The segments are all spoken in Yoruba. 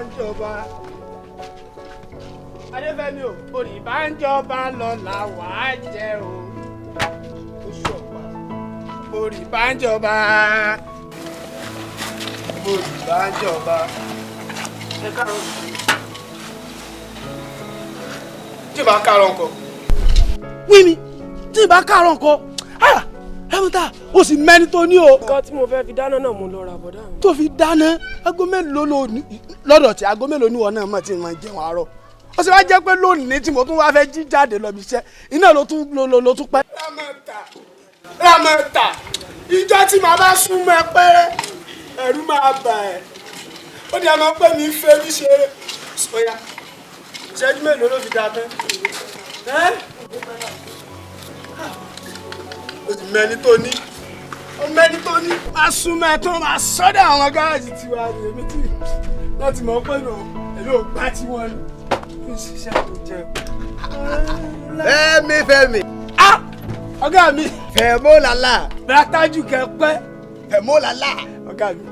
ń jọba. Adéfẹ́mi o, orí bá ń jọba lọ́la wàá jẹ o. Oṣù ọ̀pá. Orí bá ń jọba. Orí bá ń jọba. Ẹ káàárọ̀. Tí ì bá káàárọ̀ nǹkan. Wí mi, tí ì bá káàárọ̀ nǹkan. Ẹ̀mọ́ta, o sì mẹ́ni tó ní o. Nǹkan tí mo fẹ́ fi dáná náà mo lọ ra bọ̀dá mi. Tó fi dáná, aago mélòó ló ní lọ́dọ̀ tí aago mélòó ní wọn náà mọ̀ tí mo jẹun àárọ̀. Ó sì wá jẹ́ pé lónìí tí mo tún wá fẹ́ jí jáde lọ bí iṣẹ́, iná ló tún ló tún pẹ́. Rámọ̀tà Rámọ̀tà, ìjọ tí màá bá súnmọ́ ẹ pẹ́rẹ́, ẹ̀rù máa bà ẹ́. Ó di àmọ́ pé mi fẹ́ mi ṣeré. Sọ́yà, ìṣẹ́jú mélòó ló fi dá tán? O sì mẹ́ni tó ní o mẹ́ni tó ní máa súnmọ́ ẹ tó máa sọ́dọ̀ àwọn gáàjì tiwa ni èmi tí láti mọ̀ pé nù èmi ò gbá tí wọ́n ní fi ṣiṣẹ́ tó jẹ. Fẹ́mi Fẹ́mi. Ah! Ọ̀gá mi. Fẹ̀mó làlá. Bàtájù kẹ pẹ́. Fẹ̀mó làlá. Ọ̀gá mi.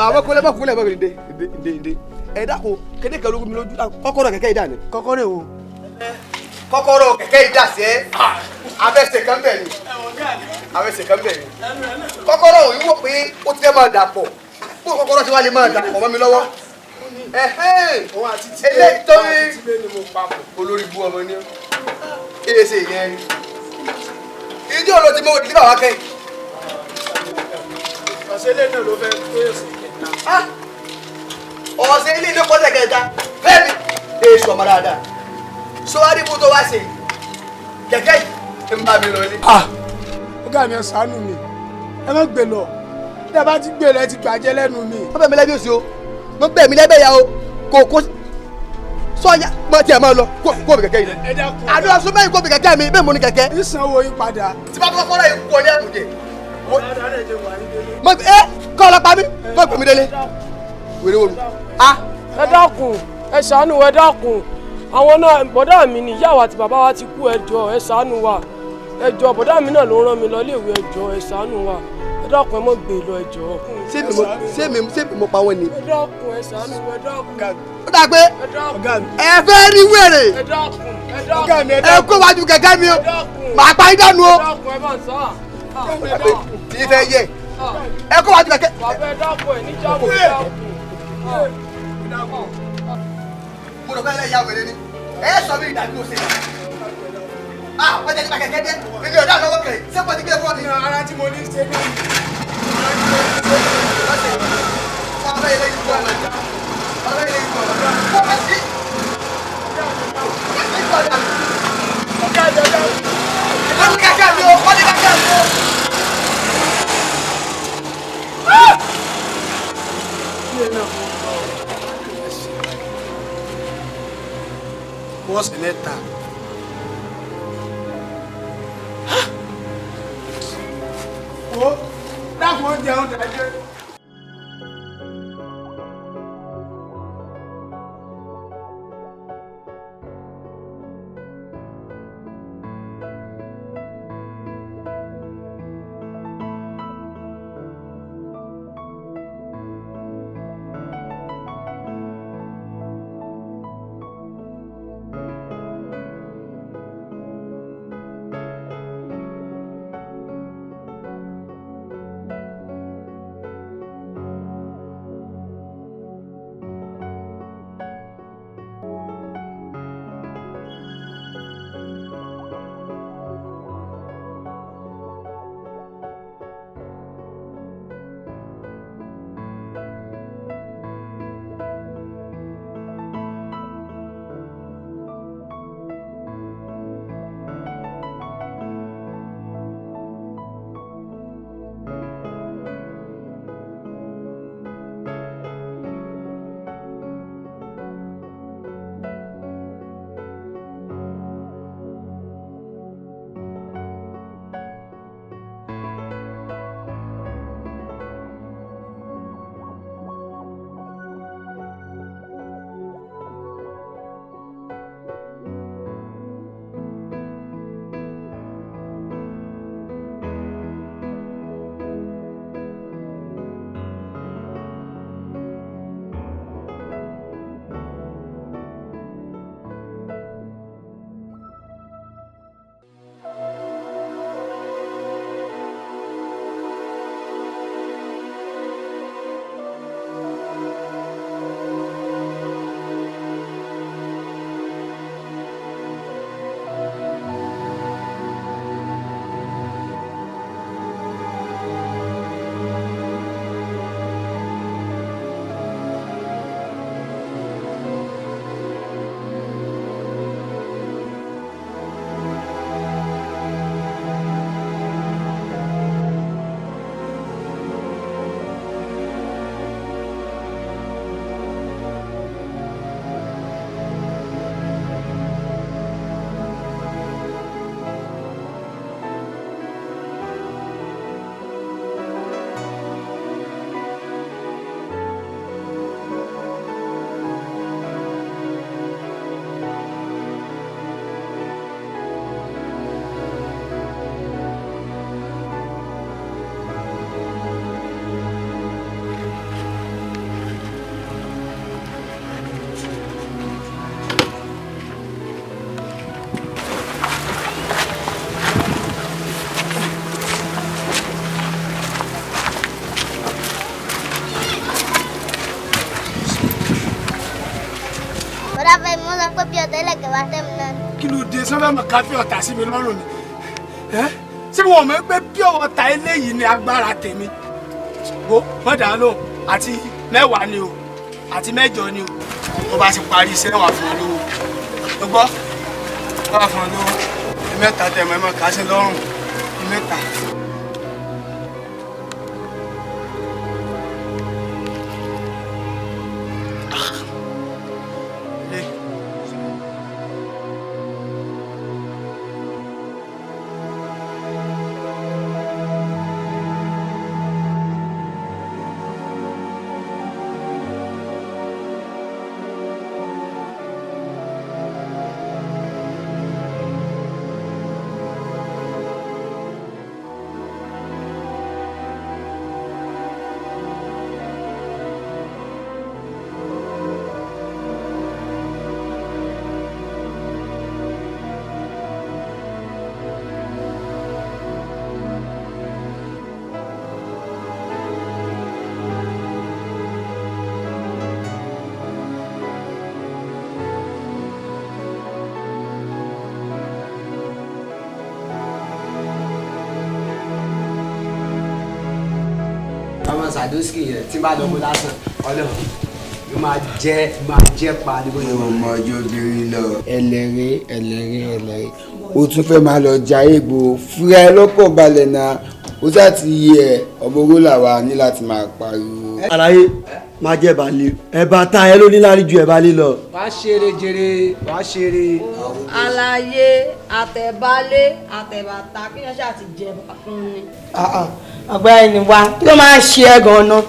Àwọn kúnlẹ̀ bá kúnlẹ̀ bá dìde dìde dìde. Ẹ dákun kéde kan lógún mi lójú kọ́kọ́rọ́ kẹ̀kẹ́ yìí dà ní. Kọ́kọ́rọ́ èwo? Kọ́kọ́rọ́ kẹ̀kẹ́ yìí dà sí ẹ́. Abẹ́sẹ̀ kan bẹ̀ ni. Abẹ́sẹ̀ kan bẹ̀ ni. Kọ́kọ́rọ́ òun wò pé ó ti fẹ́ máa dà pọ̀. Bó kọ́kọ́rọ́ ti wá lè máa dà pọ̀ mọ́ mi lọ́wọ́. Eléyìí tó ń olórí bú ọmọ ní ọ́. Èsè yẹn ni. Ìjọ ló ti mọ òdìdí bàbá kẹ́yìn. Ọ̀sẹ̀ ilé náà ló fẹ́ tó èsì kẹta. Ọ̀sẹ̀ ilé ló kọ́sẹ̀ kẹta. Fẹ́mi èso ọmọ dáadáa. Sọ́wárí bó tó wá ṣe kẹ̀kẹ́ yìí ń bá mi lọ ilé. Ọ̀gá mi ẹ ṣàánú mi, ẹ má gbé lọ. Bí ẹ bá ti gbé lọ, ẹ ti gbàjẹ́ lẹ́nu mi. Wọ́n bẹ̀ mí lẹ́bí òsì o, wọ́n bẹ̀ mí lẹ́bẹ̀ ya o, kò kó sọ́ya mọ tí ẹ máa lọ kó mi kẹ̀kẹ́ yìí. Ẹ dákun. Àdúrà sọ bẹ́ẹ̀ kó mi kẹ̀kẹ́ mi, bẹ́ẹ̀ mo ní kẹ̀kẹ́. Ìsanwó yín padà. Tí bá kọ́kọ́ rẹ̀ kú ọ ní àbùjẹ. Mọ ẹ kọ́ ọ lọ pa mí, kọ́ gbèmí délé. Wèrè wo mi? Ẹ dákun, ẹ ṣàánú, ẹ dákun. Àwọn náà bọ̀dá mi ni ìyá wa àti bàbá wa ti kú, ẹ jọ̀ọ́ ẹ ṣàánú wa. Ẹ jọ̀ọ́ bọ̀dá mi náà ló rán mi lọ iléèwé, ẹ jọ̀ọ́ ẹ ṣàánú wa. Ẹ dákun ẹ mọ́ gbé lọ, ẹ jọ̀ọ́. Ṣé mi mo pa wọ́n ni? Ẹ dákun ẹ ṣàánú, ẹ dákun. Ó dà pé ẹ fẹ́ rí wèrè. Ẹ dákun, ẹ dákun. Ẹ kó wájú kẹ̀kẹ́ mi o, màá pa yín dànù o. Ẹ dákun ẹ bá ń sá. Tí fẹ́ yẹ, ẹ kó wájú kẹ̀kẹ́. Bàbá ẹ dákun ẹ níjàmbá ẹ dákun. Mo rò pé ẹ yà wèrè ni. Ẹ sọ mi ìdàgbé òsè. Ah, wọ́n jẹ́ nípa kẹ̀kẹ́ dé. Èmi ò dá lọ́wọ́ kẹ̀. Ṣé mo ti gbé fún ọ ni? Ara tí mo ní ṣe ní. Bọ́ọ̀sì mẹ́ta. Wo dákun oúnjẹ oúnjẹ jẹ. Bọ̀dá Fẹ́mi, wọ́n sọ pé bí ọ̀tá ẹlẹ́kẹ̀ wá tẹ̀mí náà ni. Kí ló dé sọ́fẹ́ mọ̀ ká fi ọ̀tá sí mi lọ́rùn ni? Ṣé wọn mọ̀ pé bí ọ̀tá eléyìí ni agbára tèmi? Wo mọ̀dà ló àti 10 ni o àti 8 ni o. Tó bá ti parí iṣẹ́ wà fún ọ lówó. O gbọ́? Wà fún ọ lówó. 3 tẹ̀ mọ́ ẹ mọ̀ ká sí lọ́rùn. 3. Sadoski yẹn tí n bá lọ mú lásán Ọlọ́run ló máa jẹ pa ní bóyá. Ọmọ ọjọ́ obìnrin lọ. Ẹlẹ́rìí ẹlẹ́rìí ẹlẹ́rìí o tún fẹ́ máa lọ ja egbò fúra ẹ lọ́kàn balẹ̀ náà o sá ti yẹ ọmọ owó làwa ní láti máa pariwo. Àlàyé máa jẹ balẹ̀ ẹ̀bà tá ẹ ló ní lárí ju ẹ̀bà lé lọ. Wàá ṣeré jèrè wàá ṣeré. Àlàyé àtẹ̀bálé àtẹ̀bàtà kí wọ́n ṣáà ti jẹ fún ni. Ọ̀gbẹ́ni wa kí ló máa ń ṣe ẹ́ gan-an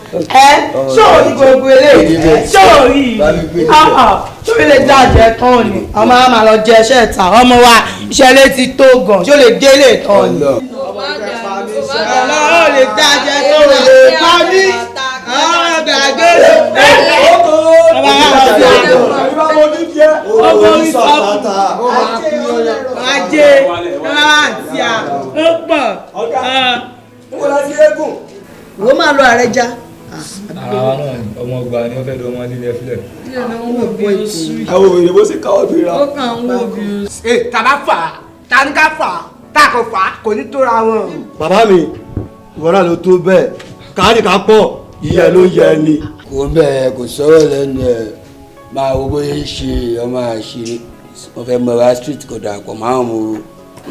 ẹ ṣó o ní gbogbo eléyìí ṣó o rí i ṣó o lè dájẹ tán ni ọmọ wa máa lọ jẹ iṣẹ́ ìta ọmọ wa iṣẹ́ ilé ti tó gan ṣó lè délé tán ni. Ọlọ́run lè dájẹ tán ni lè pa mí àwọn gbàgbé ọmọ orí sọ́ọ̀tà ajé àti à ó pọ̀. Wo máa lọ ààrẹ já. Àwa náà ọmọ ọgbà ni wọ́n fẹ́ dọ́ ọmọ nílé ẹfílẹ̀. Àwọn òwe bó ṣe káwọ́ bí ra. Ó kàn ń wò bí o. Ẹ tàbá fà á ta ní ká fà á tá a kò fà á kò ní tóra wọn. Bàbá mi ìwọ náà ló tó bẹ́ẹ̀ káàdì ká pọ̀ ìyẹn ló yẹ ni. Kò bẹ́ẹ̀ kò sọ̀rọ̀ lẹ́nu ẹ̀ máa wo bóyá ń ṣe ọmọ àṣírí wọ́n fẹ́ mọ̀ra street kò dàpọ̀ márùn-ún o.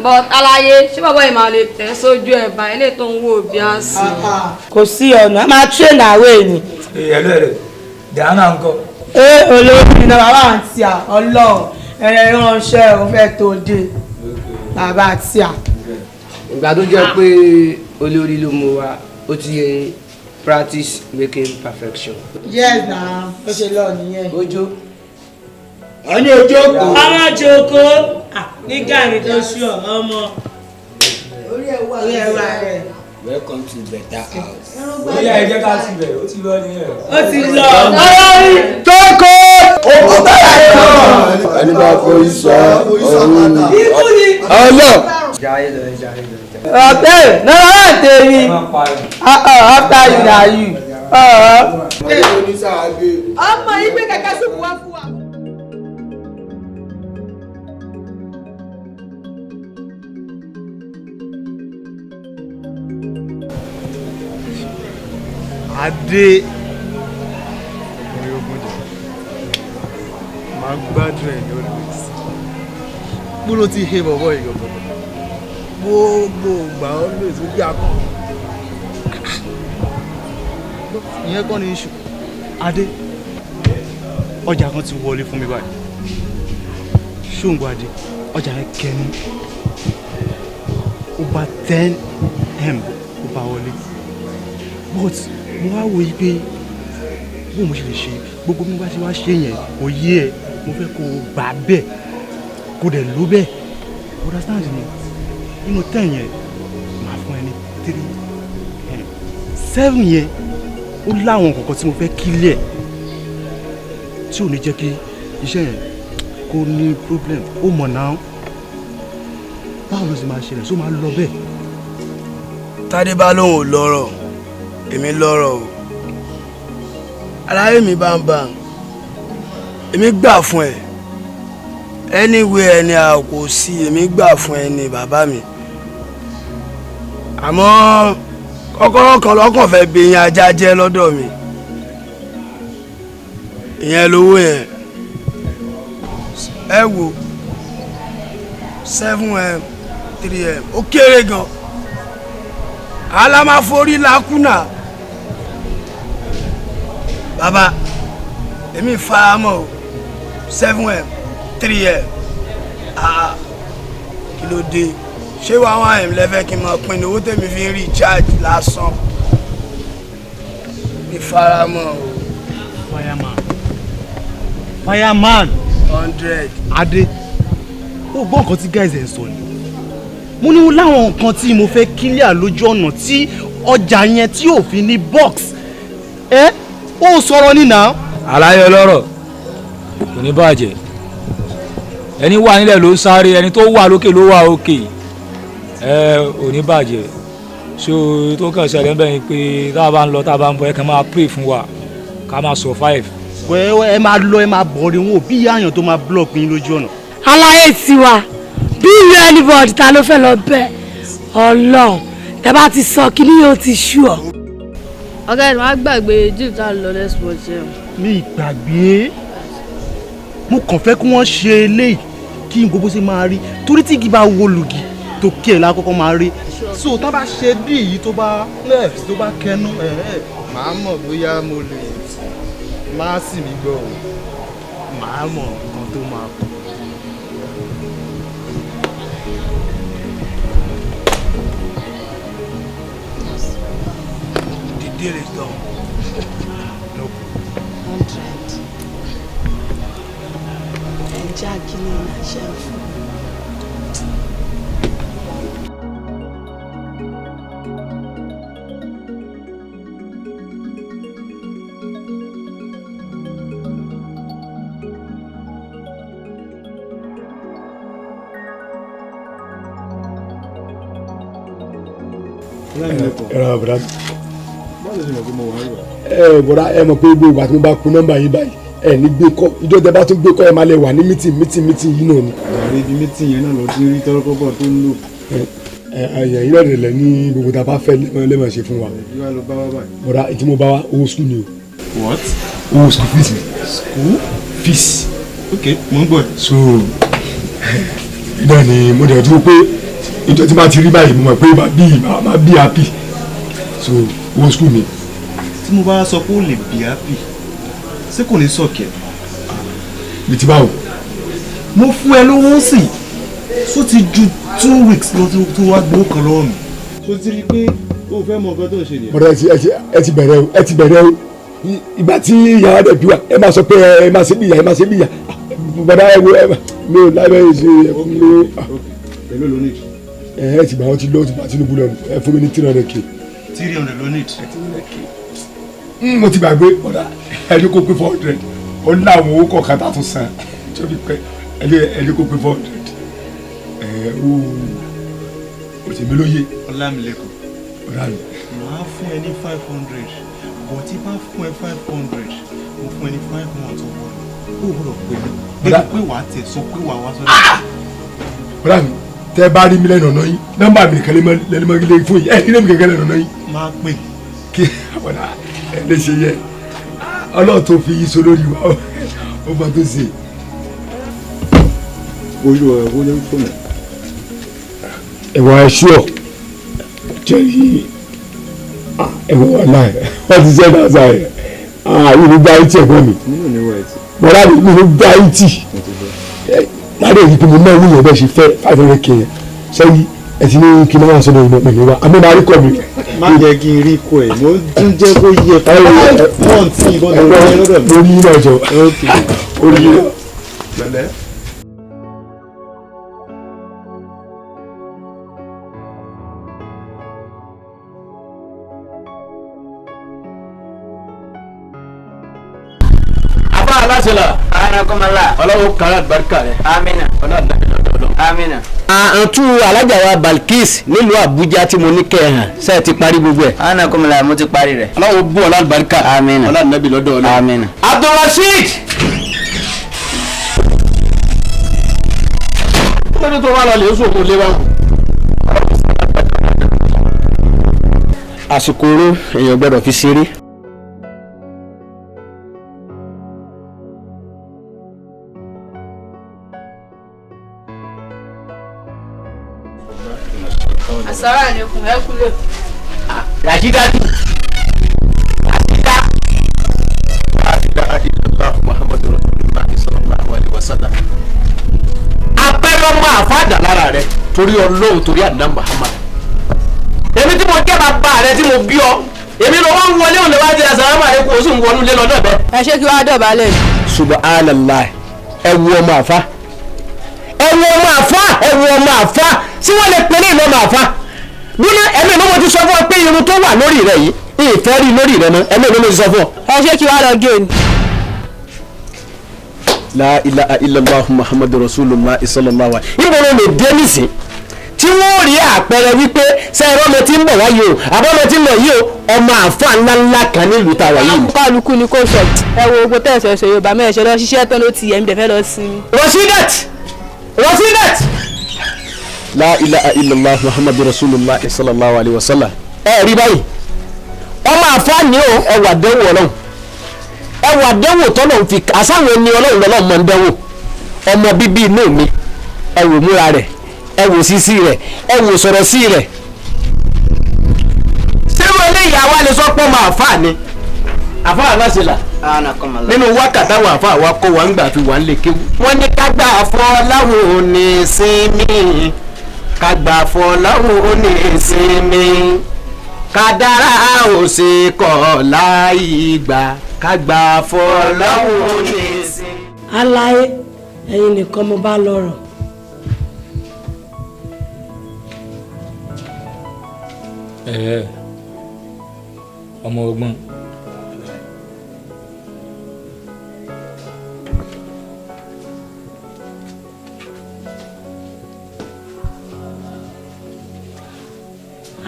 But àlàyé ṣé bàbá yìí máa lè tẹ̀ sójú ẹ̀ bá ilé tó ń wò bí a sì. Kò sí ọ̀nà a máa train àwẹ̀ ni. Ẹ lọ rẹ Diana ńkọ́. Ẹ olórí náà bàbá àǹtí à Ọlọ́run ẹ̀rẹ̀ ránṣẹ́ òun fẹ́ tó dé bàbá àǹtí à. Ìgbà tó jẹ́ pé olórí ló mú wa ó ti yẹ practice making perfection. Yes na ó ṣe lọ nìyẹn. Ojo. A ní ojú òkú. Ọmọ jòkó nígbà mi tó ṣú ọ ọmọ. Orí ẹ wà rẹ. Welcome to better house. Bóyá ẹ jẹ́ ká ti bẹ̀, ó ti lọ nìyẹn. Ó ti lọ. Olórí. Tókò. Òkú bẹ́ẹ̀ lọ. Ẹni bá forí sọ ọ̀run. Ikú ni. Ọlọ́. Jayé lọ jayé lọ. Ọ̀tẹ̀ náà wà tèmi. After you na you. Ọmọ yìí gbé kẹ̀kẹ́ sí wá fún wa. Adé ọkùnrin ogun jẹ máa gbádùn ẹ ní always gbọ́dọ̀ ti he bọ̀bọ̀ ìgbọ̀gbọ̀ gbogbo ìgbà always ó bí akọ ìyẹn kọ́ ni issue. Adé ọjà kan ti wọlé fún mi báyìí ṣóǹgbò Adé ọjà yẹn kẹnu ó bá 10M ó bá wọlé but mo wá wo yí pé bó mo ṣe lè ṣe gbogbo bí mo bá ṣe wá ṣe yẹn kò yé ẹ mo fẹ́ kó o gbà bẹ́ẹ̀ kó dẹ̀ ló bẹ́ẹ̀ understand mi nínú 10 yẹn màá fún ẹ ní 3M 7 yẹn ó láwọn kọ̀ọ̀kan tí mo fẹ́ kílẹ̀ tí ò ní jẹ́ kí iṣẹ́ yẹn kó ní problem ó mọ̀ náà báwo ló ṣe máa ṣẹlẹ̀ ṣó máa lọ bẹ́ẹ̀. Tádé bá lóun ò lọ́rọ̀ èmi lọ́rọ̀ o aláyé mi bá ń bá èmi gbà fún ẹ Anyway, ẹni a kò sí, èmi gbà fún ẹni bàbá mi. Àmọ́ kọ́kọ́rọ́ kan lọ́kàn fẹ́ bí yín ajá jẹ́ lọ́dọ̀ mi. Ìyẹn lówó yẹn. Ẹ wo 7M 3M ó kéré gan. Alámáforí làkúnà. Bàbá, èmi faramọ́ o, 7M 3M. Ah, kí ló dé? Ṣé wàá 1M lẹ́fẹ̀ẹ́ kí n máa pín ní owó tèmi fi ń recharge lásán? Mi faramọ́ o. Fireman. Fireman. 100. Adé, ó gbọ́ nǹkan tí guys ẹ̀ ń sọ ni. Mo ní láwọn nǹkan tí mo fẹ́ clear lójú ọ̀nà tí ọjà yẹn tí ò fi ní box. Ẹ ó sọ̀rọ̀ nínà. Àlàyé ọlọ́rọ̀ kò ní bàjẹ́. Ẹni wà nílẹ̀ ló ń sáré, ẹni tó wà lókè ló wà òkè. Ẹ ò ní bàjẹ́. So tó kàn ṣẹlẹ̀ ń bẹ̀ ni pé tá a bá ń lọ tá a bá ń bọ̀, ẹ kàn máa pray fún wa ká máa survive. Wẹ́ẹ́ ẹ máa lọ ẹ máa bọ̀ ni wọn ò bí àyàn tó máa block yín lójú ọ̀nà. Aláyé tiwa bí ìlú anybody ta ló fẹ́ lọ bẹ́ẹ̀ Ọlọ́run tẹ́ bá ti sọ kí ni yóò ti ṣú ọ. Ọ̀gá ẹ̀ máa gbàgbé Egypt tá a lọ next month yẹn. Mi ìgbàgbé, mo kàn fẹ́ kí wọ́n ṣe eléyìí kí n gbogbo ṣe máa rí, torí tí igi bá wó lugi tó kí ẹ̀ lákọ́kọ́ máa rí. So tá bá ṣe bí èyí tó bá left tó bá kẹnu ẹ̀ ẹ̀ màá mọ̀ bóyá mo lè má sì mí gbọ́ o, màá mọ̀ nǹkan tó máa kọ. The deal is done. No. 100. Ẹ já kí ni ṣe ń fún. Ẹ bọ̀dá, ẹ bọ̀dá, ẹ mọ̀ pé gbogbo ìgbà tí mo bá kun nọ́mbà yín báyìí ẹ ní gbé kọ́, ìjọ tẹ bá tún gbé kọ́ ẹ máa lẹ wà ní mítìn mítìn mítìn yìí náà ni. Ààrẹ ibi mítìn yẹn náà ló ti rí tọ́rọ́kọ́bọ̀ tó ń lò. Ẹ ẹ yìí náà lẹ ní gbogbo tá a bá fẹ́ lẹ́mọ̀ ṣe fún wa. Bí wàá lọ bá wá báyìí. Bọ̀dá, ètí mo bá wa owó sukùl ni o. What? Owó sukùl fees mi. School? Fees. Ok, mo ń gbọ́ ẹ. So náà ni mo dẹ̀ dúró pé ìjọ tí bá ti rí báyìí mo mọ̀ pé máa bí happy, so owó sukùl mi. Tí mo bá sọ pé ó lè bí happy, ṣé kò ní sọ̀kẹ̀? Bí ti báwo? Mo fún ẹ lówó sí, so ti ju 2 weeks lọ tó wá gbowó kan lọ́wọ́ mi. So ti rí i pé o fẹ́ mọ nǹkan tó ń ṣe nìyẹn. Bọ̀dá, ẹ ti bẹ̀rẹ̀ o, ẹ ti bẹ̀rẹ̀ o. Ìgbà tí ìyá rẹ̀ bí wa ẹ máa sọ pé ẹ máa ṣe bí ìyá, ẹ máa ṣe bí ìyá. Bọ̀dá, ẹ wo ẹ mi ò lábẹ́ ṣe ẹ fún mi lówó. Èló ló ní? Ẹ ti gbà wọn ti lọ ti bá Tinubu lọ, ẹ fún mi ní 300K. 300 ló ní. 300K. Mo ti gbàgbé bọ̀dá, ẹni kò pé 400, ó ní àwọn owó kọ̀ọ̀kan tá a tún san tó fi pẹ́, ẹni kò pé 400. Ẹ ó o ti mi lóye. Ọlámilékan. Ọ̀rá mi. Màá fún ẹ ní 500, bọ̀ tí bá fún ẹ 500, mo fún ẹ ní 5 months owó rẹ̀. Ó gbọ́dọ̀ pè mí. Débi pé wàá tẹ̀ sọ pé wàá wá sọ́dọ̀. Ọ̀rá mi, tẹ bá rí mi lẹ́nu ọ̀nà yín, nọ́mbà mi nìkan lẹ́nu mọ́ ilé fún yìí, ẹ ilé mi kẹ̀kẹ́ lẹ́nu ọ̀nà yín. Máa pè. Kí ọ̀nà ẹ lè ṣe yẹ Ọlọ́run tó fi yín so lórí wa ó bá tó ṣe. Ojú ọ̀rọ̀ wo ló ń fún mi? Ẹ̀wọ̀n ẹ̀ṣọ́ jẹ́rìí ẹ̀wọ̀n wàhálà ẹ̀ wọ́n ti ṣe náà sáà ẹ̀ ìlú gba etí ẹ̀gbọ́n mi. Bọ̀dá mi ìlú gba etí. Láti èyí pé mo náà wúyẹ̀ bẹ́ẹ̀ ṣe fẹ́ 500K yẹn sẹ́yìn ẹ ti ní kí n máa sọ̀rọ̀ ìmọ̀ pẹ̀lú wa àmọ́ máa rí kọ́ mi. Má jẹ́ kí n rí kọ́ ẹ̀, mo tún jẹ́ kó yẹ fún wọ́n tí ìbọn tó yẹ lọ́dọ̀ mi. Orí yín náà jọ orí yín náà. Pẹ̀lẹ́. Alasela. Anakumala. Ọlọ́run kàrà àlùbáríkà rẹ. Amina. Ọlọ́run nàbí lọ́dọ̀ Ọlọ́run. Amina. Àǹtú alájà wa Balkis nílùú Àbújá tí mo ní kẹ́ ẹ̀ hàn ṣe é ti parí gbogbo ẹ̀. Anakumala, mo ti parí rẹ̀. Ọlọ́run bú ọlá àlùbáríkà. Amina. Ọlọ́run nàbí lọ́dọ̀ Ọlọ́run. Amina. Abdulrasheed. Lórí tó wà lọ lè sùn kó lé wa. Àsìkò oró èèyàn gbọ́dọ̀ fi ṣeré. Asalaamualeykum, ẹ kúlẹ̀. Rashidatu. Apẹ́rẹ́ ọmọ àfáàdà lára rẹ torí Ọlọ́run, torí àdá Muhammad. Èmi tí mo jẹ́ bàbá rẹ tí mo bí ọ, èmi lọ wọ́n ń wọlé òun lè wá jẹ asàlámù àlékún, ó sì ń wọnú lé lọ náà bẹ́ẹ̀. Ẹ ṣé kí wàá dọ̀bálẹ̀. Subhanallah, ẹ wo ọmọ àfa, ẹ wo ọmọ àfa, ẹ wo ọmọ àfa tí wọ́n lè pè ní ìlú ọmọ àfa. Bílẹ̀ ẹ̀mí ló mo ti sọ fún ọ pé irun tó wà lórí rẹ yìí ìfẹ́ rí lórí rẹ mọ́, ẹ̀mí ló mo ti sọ fún ọ. Ẹ ṣé kí wàá lọ gé ni. La ilaha illallah Muhammadu Rasulullah sallallahu alaihi. Ibo ló lè dé nísìn tí wọ́n rí àpẹẹrẹ wípé sẹ́ẹ̀rọ ọmọ tí ń bọ̀ wáyé o, àbọ̀mọ tí ń lọ yìí o, ọmọ àfa ńláńlá kan nílùú tàwa yìí. Kálukú ni kò sọ, ẹ wo ogun tẹ̀sán ṣe Yorùbá mẹ́rin lọ ṣiṣẹ́ tán ló ti yẹ ń bẹ̀ fẹ́ lọ sinmi. Rasidat! Rasidat! La ilaha illallah Muhammadu Rasulullah sallallahu alaihi wasallam. Ẹ rí báyìí, ọmọ àfa ni o, ẹ wà dẹ́wọ̀ Ọlọ́run, ẹ wà dẹ́wò tọ́lọ̀ ń fi àsáwọn ẹni Ọlọ́run lọ́lọ́run máa ń dẹ́wò. Ọmọ bíbí inú mi, ẹ wò múra rẹ̀, ẹ wò sísí rẹ̀, ẹ wò sọ̀rọ̀ sí rẹ̀. Ṣé wọn lè yà wá lè sọ pé ọmọ àfa ni? Àfa aláṣẹ là nínú wákàtí àwọn àfa wa kó wa ń gbà fi wà ń lè kéwú. Wọ́n ní ká gbà fọ́ láwọn ò ní sinmi, ká gbà fọ́ láwọn ò ní sinmi, kádàrá ò ṣe kọ̀ láì gbà, ká gbà fọ́ láwọn ò ní sinmi. Aláyé, ẹ̀yin nìkan mo bá lọ́rọ̀. Ẹ ọmọ ọgbọ́n.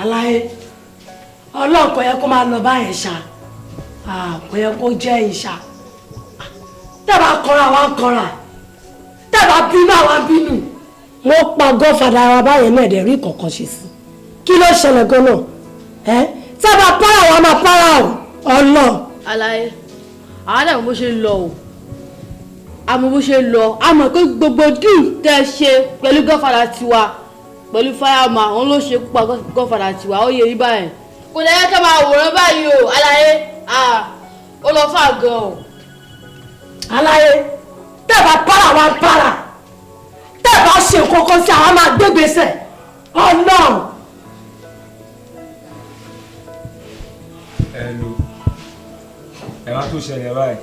Aláyé, Ọlọ́run kò yẹ kó máa lọ báyẹn ṣá, kò yẹ kó jẹ́ ìṣá. Tẹ́bà kọra wa ń kọra, tẹ́bà bínú àwa ń bínú. Wọ́n pa gọ́fàdà ara báyẹn náà dẹ̀ rí kọ̀ọ̀kan ṣe sí. Kí ló ṣẹlẹ̀ gan-an? Ẹ tẹ́bà para wa máa para o, Ọlọ́run. Aláyé, àwọn náà mọ bó ṣe ń lọ o, àmọ́ bó ṣe ń lọ, a mọ̀ pé gbogbo díù tẹ́ ẹ ṣe pẹ̀lú gọ́fàdà tiwa, pẹ̀lú fireman, òun ló ṣe púpà gọ́fàdà tiwa, ó yẹ yí báyìí. Kò lẹ́yìn ká máa wòran báyìí o, Aláyé, ó lọ fà gan o. Aláyé, tẹ́bà para wa ń para, tẹ́bà ṣe nǹkan kan sí àwọn máa gbégbèsè, Ọlọ́run. Ẹ lo ẹ má tó ṣẹlẹ̀ báyìí,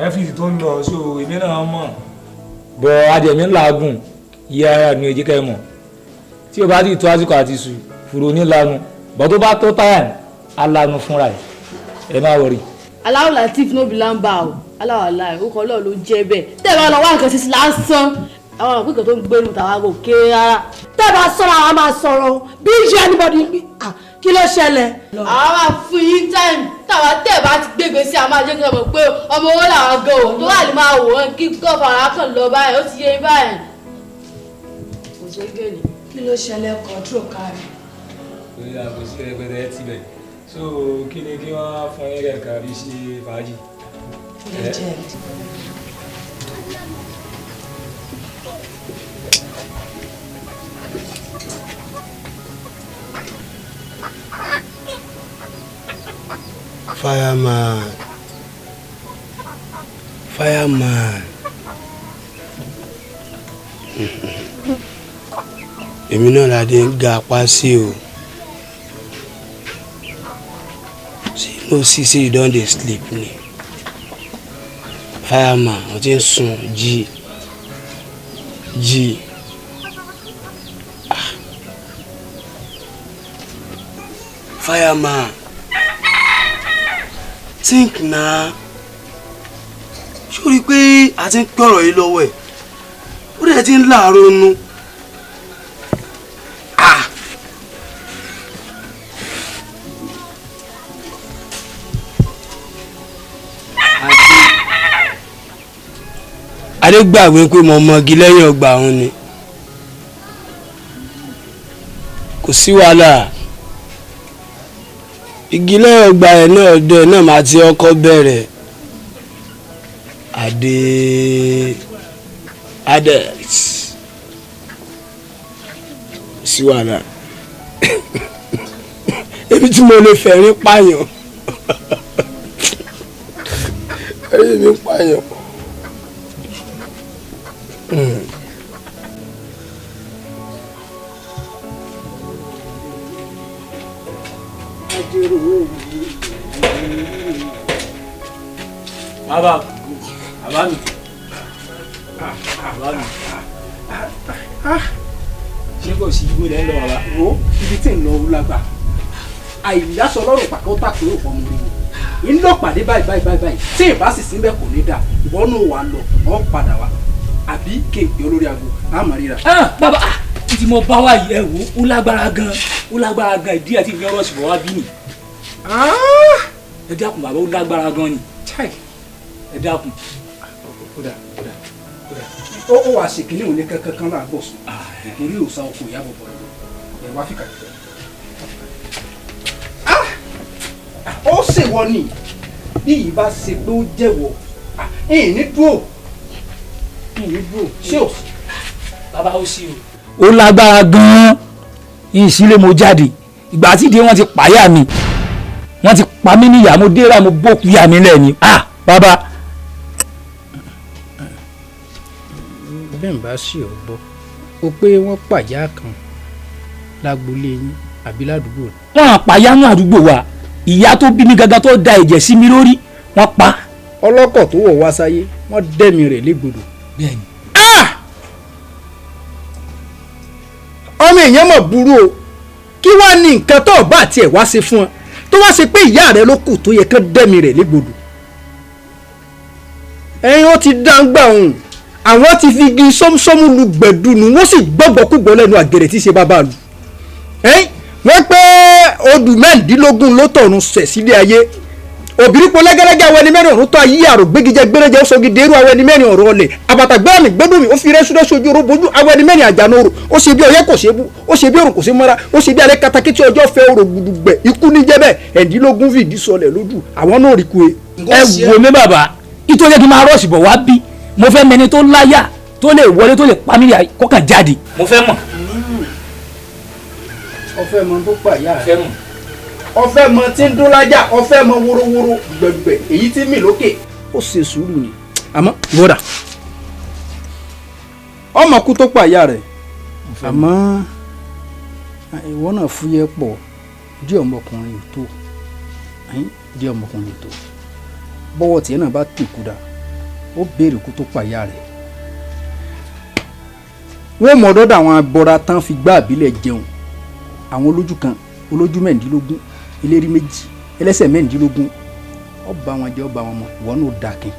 ẹ́fíìsì tó ń lọ so èmi náà mọ̀ bọ̀ adìẹ̀mí ń làágùn yí ara mi ò jẹ́ kẹ́ ẹ mọ̀ tí o bá ti tó àsìkò àti sùn fúru nílanu bọ́ tó bá tó táyà alanu fúnra ẹ̀ ẹ má wọrí. Aláwọ̀ Latif no be lamba o, aláwọ̀ aláì ó kọ́ lọ́ọ̀ ló jẹ́ bẹ́ẹ̀. Tẹ́ ẹ bá lọ wá nǹkan sísè lásán, àwọn àpò tó ń gbẹ́nu tàwa kò kéré rárá. Tẹ́ ẹ bá sọ̀rọ̀ àwọn máa sọ̀rọ̀ bí ìṣe anybody kí ló ṣẹlẹ̀. Àwọn máa fún yín time táwa tẹ́ ẹ bá ti gbégbé sí, àwọn máa jẹ́ kí wọ́n mọ̀ pé ọmọ owó làwọn gan o tó wà ní máa wò ó kí gọ́fàrà kàn lọ báyìí, ó ti yé báyìí. Kò ṣe é gèlè. Kí ló ṣẹlẹ̀ control kárí. Orí àgọ́ sí rẹpẹtẹ ẹ ti bẹ̀. So kí ni kí wọ́n á fún yín kẹ̀kẹ́ bí ṣe fàájì. Fireman, fireman, èmi náà la dé ń ga apá sí o. See, no see say you don dey sleep ni. Fireman, o ti ń sùn jí jí. Ah. Fireman, think na. Ṣó rí i pé a ti ń pẹ́ ọ̀rọ̀ yìí lọ́wọ́ ẹ̀, ó dẹ̀ ti ń láàárọ̀ nu. Ah. Adé gbàgbé pé mo mọgi lẹ́yìn ọgbà òun ni. Kò sí wàhálà. Igi lẹ́yìn ọgbà ẹ̀ náà ọdẹ náà máa ti ọkọ bẹ̀rẹ̀. Adé Adex. Kò sí wàhálà. Ebi tí mo lè fẹ̀rín pààyàn. Ẹ̀rín mi pààyàn. Bàbá, bàbá mi, bàbá mi, ṣé kò sí igbó lẹ́ ń lọ bàbá? Wo ibi tí ń lọ ó lágbà àìlásọ lọ́rùn pàkó tàkó yóò fọmọ orí wo ń lọ pàdé báyìí báyìí báyìí báyìí tí ìbá sì síbẹ̀ kò ní dà ìwọ náà wà lọ ọ padà wá àbí kéèpé olórí aago àmọ́ ríra. Bàbá, títí mo bá wà yìí, ẹ wò ó lágbára gan, ó lágbára gan, ìdí àti ìfi ọ̀rọ̀ ṣùgbọ́n wá bí nì. Ẹ dákun bàbá, ó lágbára gan ni. Ẹ dákun. Ó dà ó dà ó dà ó wàá ṣe kínní òní kankan kan náà gbọ̀ sùn torí òòsàn ọkọ̀ ìyá bọ̀bọ̀ rẹ̀ ẹ wá fìkà jù. Ó ṣèwọ ni bí yìí bá ṣe pé ó jẹ́wọ́ ẹ̀yìn ní dúró ẹ̀yìn ní dúró ṣé ò sí. Bàbá, ó sí o. Ó lágbára gan-an, ìsílẹ̀ mo jáde ìgbà tí ìdí wọn ti pààyà mi, wọ́n ti pa mí níyà, mo dé ra mo bókú yà mí lẹ́ni. Ah bàbá. Bẹ́ẹ̀ bá sì ọ́ gbọ́ o pé wọ́n pàjá kan lágboolé yín àbí ládùúgbò. Wọ́n àpàyà ní àdúgbò wa, ìyá tó bí mi gangan tó da ẹ̀jẹ̀ sí mi lórí wọ́n pa. Ọlọ́kọ̀ tó wọ̀ wá sáyé wọ́n dẹ́mi rẹ̀ légbodò. Bẹ́ẹ̀ni. Ọmọ èèyàn mọ̀ burú o, kí wàá ní nǹkan tó bá tiẹ̀ wá ṣe fún ọ tó wá ṣe pé ìyá rẹ ló kù tó yẹ kán dẹ́mi rẹ̀ légbodò. Ẹ̀yin ó ti dáńgbà òun, àwọn ti fi igi sọ́mùsọ́mù lu gbẹ̀dùnú, wọ́n sì gbọ́gbọ́kúgbọ́ lẹ́nu àgẹ̀rẹ̀ tí í ṣe bàbá lu. Wọ́n pé odù 16 ló tọ̀run sẹ̀ sílé ayé, òbírípo lẹ́gẹ́lẹ́gẹ́ àwọn ẹni mẹ́rin ọ̀run tó ayé àrò gbégijẹ gbéréjẹ ó sọgi dèrú àwọn ẹni mẹ́rin ọ̀rọ̀ ọlẹ̀ àbàtà gbẹ́ràmì gbẹ́dùnmí ó fi rẹ́súrẹ́sú ojú oró bojú àwọn ẹni mẹ́rin àjànà orò ó ṣe bí ọyẹ́ kò ṣe bú ó ṣe bí òrùn kò ṣe mọ́ra ó ṣe bí alẹ́ katakítí ọjọ́ fẹ́ orò gudugbẹ̀ ikú níjẹ́ bẹ́ẹ̀ 16 fìdí sọlẹ̀ lójú àwọn náà rí ku e. Ẹ wo mi bàbá, nítorí kí n máa rọ́ọ̀sì bọ̀ wá bí mo fẹ́ mẹni tó láyà tó lè wọlé tó lè pa mí kọ́kàn jáde. Mo fẹ́ mọ̀. Ọfẹ́ mọ tó pa ìyá rẹ, ọfẹ́ mọ tí ń dún lájà, ọfẹ́ mọ worowóró gbẹ̀gbẹ̀ èyí tí mì lókè. Ó ṣe sùúrù ni àmọ́ ìwọ́dà ọmọ kú tó pa ìyá rẹ̀, àmọ́ ìwọ náà fúyẹ́ pọ̀ díẹ̀, ọmọkùnrin ò tó díẹ̀, ọmọkùnrin ò tó bọ́wọ́ tiẹ̀ náà bá tìkú dà ó béèrè kú tó pa ìyá rẹ̀. Wọ́n mọ̀ dọ́dọ̀ àwọn abọ́ra tán fi gbá àbílẹ̀ jẹun, àwọn olójú kan, olójú 16, eléri 2, ẹlẹ́sẹ̀ 16, ọba wọn jẹ ọba wọn mọ, ìwọ náà dàkín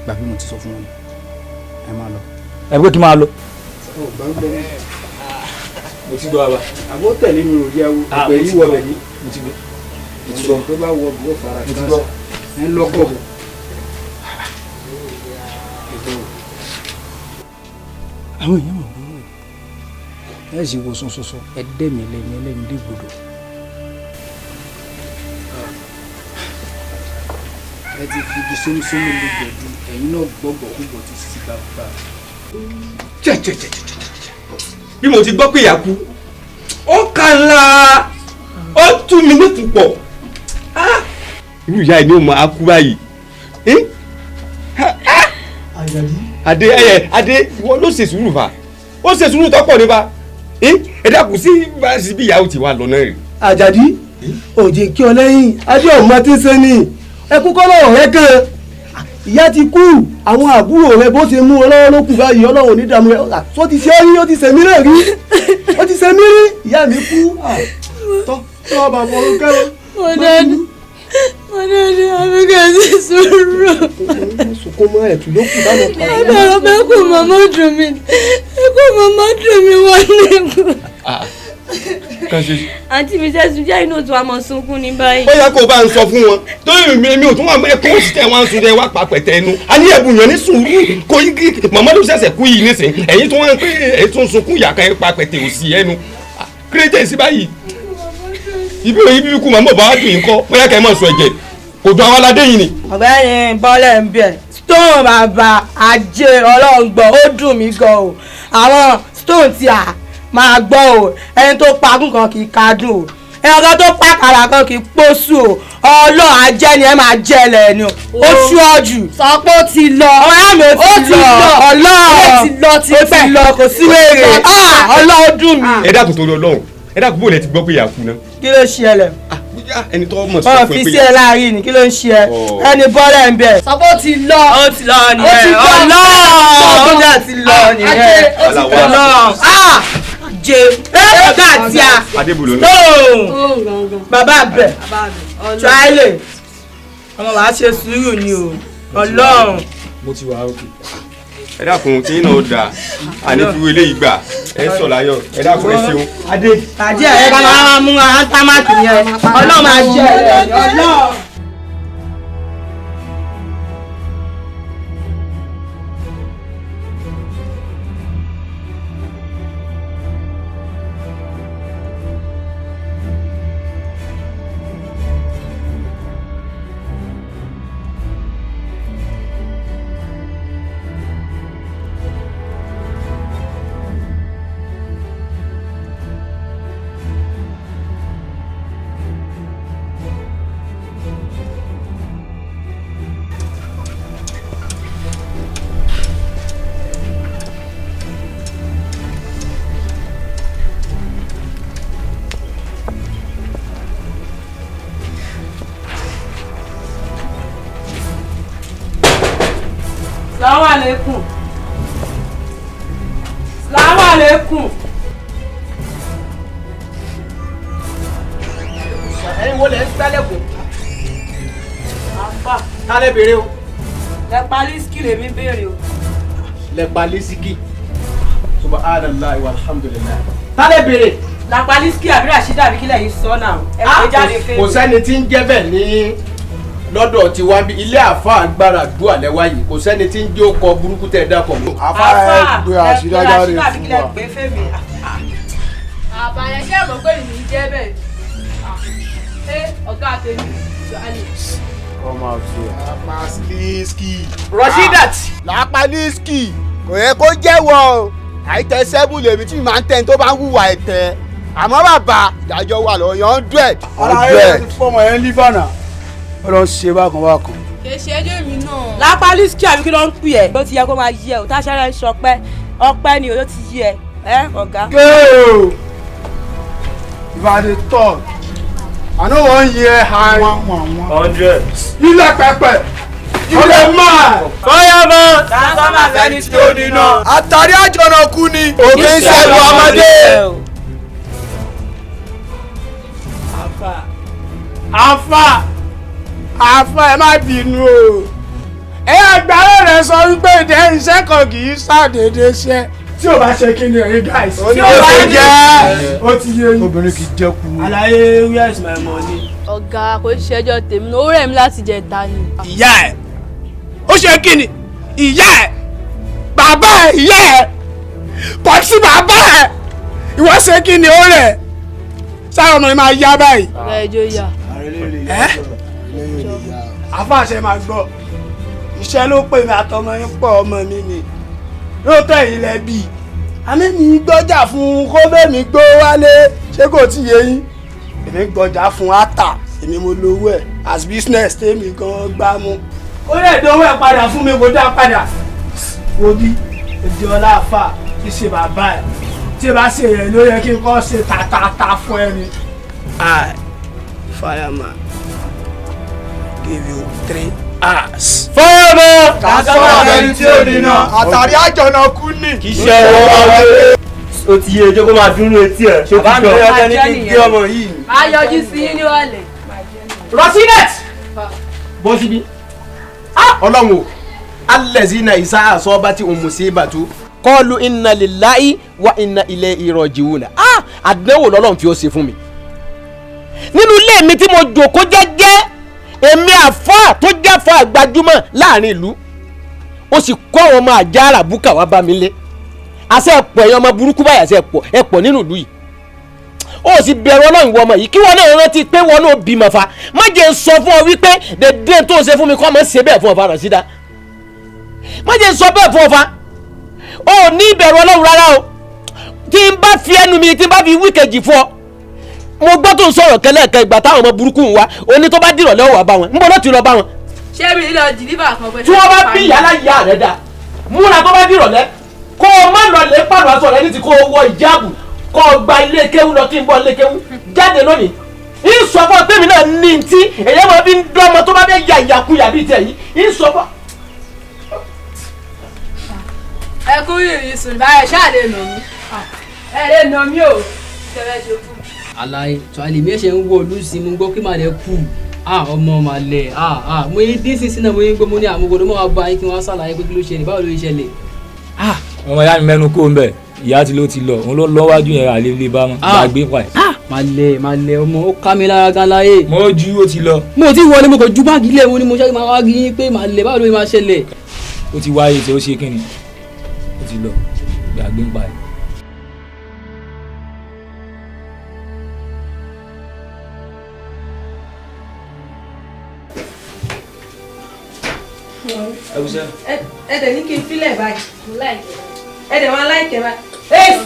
gbàgbé mo ti sọ fún wọn, ẹ máa lọ. Ẹ bí kò kí máa lọ. Mo ti gbọ́ bàbá. Àbó tẹ̀lé mi ò yẹ wo ọ̀pẹ yìí wọ bẹ̀ ní. Mo ti gbọ́. Mo ti gbọ́ tó bá wọ bí ó fara kan ẹ ń lọ́kọ̀ bọ̀. Àwọn èèyàn mọ̀ burú ẹ sì wo sọsọsọ ẹ dẹ́mi ẹlẹ́mi ẹlẹ́mi légbodò. Ẹ ti fi igi sómúsómú lu gbẹ̀du, ẹ̀yin náà gbọ́gbọ́ kúgbọ̀ ti sì bá bá. Jẹ́jẹ́jẹ́jẹ́jẹ́ bí mo ti gbọ́ pé ìyá kú ó kà ńlá ó tú mi ní púpọ̀. Irú ìyá yìí ni ó máa kú báyìí. Adé ẹyẹ Adé ìwọ ló ṣe sùúrù fa, ó ṣe sùúrù tọ́pọ̀ nípa ẹ dákun sí bí ìyàwó ti wà lọ́nà rẹ̀. Àjàdí òjì kí ọ lẹ́yìn adé ọmọ tí ń ṣe ni ẹkú kọ́lọ́ rẹ kan ìyá ti kú, àwọn àbúrò rẹ bó ṣe mú ọlọ́wọ́ ló kù báyìí, Ọlọ́run ní dààmú rẹ tó ti ṣe é rí, ó ti ṣe mí náà rí, ó ti ṣe mí rí, ìyá mi kú tọ́ tọ́ bàbá orúkẹ́ o. Mo dáadé àbíkẹ́ sí sùúrù. Sunkún mọ́ ẹ̀tù ló kù báwọn kan. Ẹ̀bẹ̀rẹ̀ pé kò màmá dùn mí, kò màmá dùn mí wọlé. Àǹtí mi sẹ́sùn jẹ́ inú òtún àmọ̀ sunkún ní báyìí. Ó yẹ kó o bá ń sọ fún wọn torí mi ò tún wà ẹkún òsì tẹ wọn sun tẹ wá pa pẹ̀tẹ́ ẹnu. A ní ẹ̀bùn yẹn ní sùúrù kò yí kí màmá ló ṣẹ̀ṣẹ̀ kú yìí nísìn, ẹ̀yin tó wá ń pè é tún sunkún ìyá kan pa pẹ̀tẹ́ òsì ẹnu. Kírẹ́tẹ̀ sí báyìí. Ibi òye bíbí kú màmú bàbá dùn yín kọ́, bóyá kẹ́ ẹ mọ̀ sọ ẹ̀jẹ̀. Kò dùn àwọn aládé yìí ni. Ọ̀gbẹ́ni bọ́lẹ̀ ń bẹ̀, stone bàbá ajé ọlọ́ngbọ̀n, ó dùn mí gan o. Àwọn stone tí a máa gbọ́ o, ẹni tó pagún kan kì í kadùn o, ẹni kan tó pàkàrà kan kì í pósù o. Ọlọ́run ajẹ́ ni ẹ máa jẹ́ lẹ́nu, ó sú ọ jù. Sọ pé ó ti lọ. Ọ̀rẹ́ mi, ó ti lọ. Ọlọ́run ó ti lọ ti ó ti lọ, kò sí wèrè. Ọlọ́run dùn mí. Ẹ dákun torí Ọlọ́run, ẹ dákun, bó lẹ ti gbọ́ pé ìyá kú náà? Kí ló ṣẹlẹ̀? Ẹni tó mọ̀ sọ Wọn fún ẹ fi pé sí ẹ láàrin ni, kí ló ń ṣe ẹ? Ẹni bọ́lẹ̀ ń bẹ̀. Sọ pé ó ti lọ. Ó ti lọ nìyẹn. Ọlọ́run ó dà ti lọ nìyẹn. Ọlọ́run jẹ ọ̀gá àti a Adébùlò náà. Stone bàbá bẹ̀ tíráìlè ọmọ wàá ṣe sùúrù ni o, Ọlọ́run. Mo ti wà ókè. Ẹ dákun, tí yín náà dáa, àní fi eléyìí gbà ẹ sọ láyọ̀. Ẹ dákun, ẹ ṣeun. Adé àjẹ́ ẹ̀ ká máa mú antámákì yẹn, Ọlọ́run máa jẹ ẹ̀ Ọlọ́run. Salamu alaikum. Salamu alaikum. Ẹ̀yin wo lẹ ń gbálẹ̀kùn? Àfà. Tálẹ̀ béèrè o. Lẹ́pa lísíkì lèmi béèrè o. Lẹ́pa lísíkì. Subhanallah walhamdulillah. Tálẹ̀ béèrè. Làpá lísíkì àbí Rashida àbí kílẹ̀ yìí sọ náà. Ẹ pè jáde fẹ́. Kò sẹ́ni tí ń jẹ́ bẹ́ẹ̀ ní lọ́dọ̀ tiwa bí ilé àfa agbára dùà lẹ́wà yìí, kò sẹ́ni tí ń jẹ́ ó kọ burúkú tẹ̀ dákọ̀ mọ́. Àfa ẹ gbé àṣírí ajáre fún wa. Àbàyàn ṣé mọ̀ pé mi jẹ́ bẹ́ẹ̀? Ṣé ọ̀gá tèmi ṣáàlì? Ọmọ àti Lápá-lísíkì. Rashidat. Lápá-lísíkì kò yẹ kó jẹ́wọ́ o. Àìtẹ́ sẹ́bù lèmi tí mi máa ń tẹ́ ní tó bá ń hùwà ẹ̀tẹ́. Àmọ́ bàbá, ìdájọ́ wà lọ́wọ́ yẹn, 100. Ara ẹ̀ ti fọmọ yẹn lífà náà, ó lọ ń ṣe bákan bákan. Kì í ṣe ẹjọ́ mi náà. Lápá lísíkì àbí kí ló ń pè ẹ́? Ó ti yẹ kó máa yí ẹ o, táṣẹ́rẹ́ ń ṣọpẹ́, ọpẹ́ ni o, ó ti yí ẹ, ẹ ọ̀gá. Kéèò, if I dey talk, I no wan hear high. 100. Ilé pẹpẹ, ilé máa. Fireman. Transformer fẹ́ni tí ó níná. Àtàrí àjọ̀nàkú ni. Òkè ń ṣẹ̀rù ọmọdé. Àfà, àfà, àfà, ẹ má bínú o. Ẹ àgbàrá rẹ sọ wípé ìdẹ́ iṣẹ́ kan kì í ṣàdédé ṣẹ́. Tí o bá ṣe kí ni ẹ̀yin guys? Ó ní ó ṣe jẹ́. Ó ti yé yín. Obìnrin kì í jẹ́ kú. Àlàyé, where is my money? Ọ̀gá, kò ṣe ẹjọ́ tèmi náà, ó rẹ̀ mí láti jẹ ta ni. Ìyá ẹ̀, ó ṣe kí ni? Ìyá ẹ̀, bàbá ẹ̀, ìyá ẹ̀, pọ̀sí bàbá ẹ̀, ìwọ ṣe kí ni ó rẹ̀? Sáà ọmọ yẹn máa yá báyìí. Ọ̀gá, ẹjọ́ yà. Ẹ́ àfàṣẹ máa gbọ́, iṣẹ́ ló pè mí àtọmọ yín pọ̀, ọmọ mi ni lóòótọ́ èyí lẹ bí àmì mi gbọ́jà fún kó bẹ́ẹ̀ mi gbó wálé, ṣé kò tí yé yín? Èmi gbọ́jà fún ata, èmi mo lówó ẹ̀ as business tèmi gan gbá mú. Ó lè dánwó ẹ̀ padà fún mi, kó dá padà. Wo bí èdè ọlá àfà ti ṣe bàbá ẹ̀ tí ẹ bá ṣe rẹ̀ ló yẹ kí n kọ́ ṣe tàtàtà fún ẹ ni. I, fireman, give you 3 hours. Fireman. Transformer fẹ́ni tí ó níná. Àtàrí àjọ̀nàkú ni. Kì í ṣe ọwọ́. O ti yé ẹjọ́ kó máa dúró etí ẹ̀. Ṣé o ti Bàbá mi gbọ́? ló yẹ ní kí n gbé ọmọ yìí. Máa yọjú sí yín níwọ̀lẹ̀. Rashidat. Bọ́ síbí. Ọlọ́run o, alẹ́zínà ìsá àsọ́bá tí òun musibatu kọ́ọ̀lù inna lillahi wa inna ilayhi rajiuna. Àdánwò lọ́lọ́run fi ó ṣe fún mi. Nínú ilé mi tí mo jòkó jẹ́jẹ́, èmi àfáà tó jáfa gbajúmọ̀ láàrin ìlú, ó sì kó àwọn ọmọ àjàrà búkà wá bá mi lé. Àṣẹ ẹ̀pọ̀ ẹ̀yàn ọmọ burúkú báyìí, àṣẹ ẹ̀pọ̀ ẹ̀pọ̀ nínú ìlú yìí. Ó sì bẹ̀rù Ọlọ́run ìwọ ọmọ yìí, kí wọn náà rántí pé wọn náà bímọ fa. Má jẹ́ n sọ fún ọ wípé dédé tó ń ṣe fún mi kọ́ mọ́ ṣe bẹ́ẹ̀ fún ọ fa Rashida. Má jẹ́ n sọ bẹ́ẹ̀ fún ọ fa. Ó ní ìbẹ̀rù Ọlọ́run rárá o. Tí n bá fi ẹnu mi, tí n bá fi wíkejì fún ọ, mo gbọ́ tó ń sọ̀rọ̀ kẹlẹ́ẹ̀kẹ́ ìgbà táwọn ọmọ burúkú ń wá, o ní tó bá dìrọ̀lẹ́ ò wá bá wọn. Ń bọ̀ ló ti lọ bá wọn. Ṣé mi lọ dìlíbà kan pẹ̀lú. Tí wọ́n bá bí ìyá láyà rẹ̀ dá, múra tó bá dìrọ̀lẹ́ kó o má lọ lè pàrọ̀ aṣọ rẹ ní ti kó o wọ ìjáàbù, kó o gba ilé kéwú lọ kí n bọ́ ilé kéwú jáde lónìí. Ń sọ fún ọ pé mi náà ní ti èyí máa fi ń dán ọmọ tó bá fẹ́ ya ìyàkuyà bíi tiẹ̀ yìí. Ń sọ fún. Ẹ kú ìrìn sùn báyìí, ṣáà lè nà mí. Ẹ lè nà mí o. Tẹ́lẹ̀ ṣe kú. Àlàyé tó àlè mi ṣe ń wo olùsìn, mo gbọ́ kí màá lè kú. Ọmọ màá lẹ̀, mo yín dín sísìn náà, mo yín gbọ́, mo ní àmúgbòdò mọ́ wa bá yín kí wọ́n ṣàlàyé pé kí ló ṣẹlẹ̀, báwo ló ṣẹlẹ̀. Ọmọ ìyá mi mẹ́nu kó ń bẹ̀, ìyá tí ló ti lọ, òun ló lọ́wájú yẹn àlè lè bá mọ́, gbàgbé pa ẹ̀. Màá lẹ̀ ọmọ, ó ká mi lára gan láyé. Mo ju ó ti lọ. Mo ti wọlé, mo kò ju báàgì lẹ̀, mo ní mo ṣáà máa wá yín pé màá lẹ̀, báwo ló máa ṣẹlẹ̀. Ó ti wáyé tí ó ṣe kíni, ó ti lọ, gbàgbé pa ẹ̀. Ẹ dẹ̀ ní kí n filẹ̀ báyìí, ẹ dẹ̀ máa láìkẹ́ báyìí. Ẹ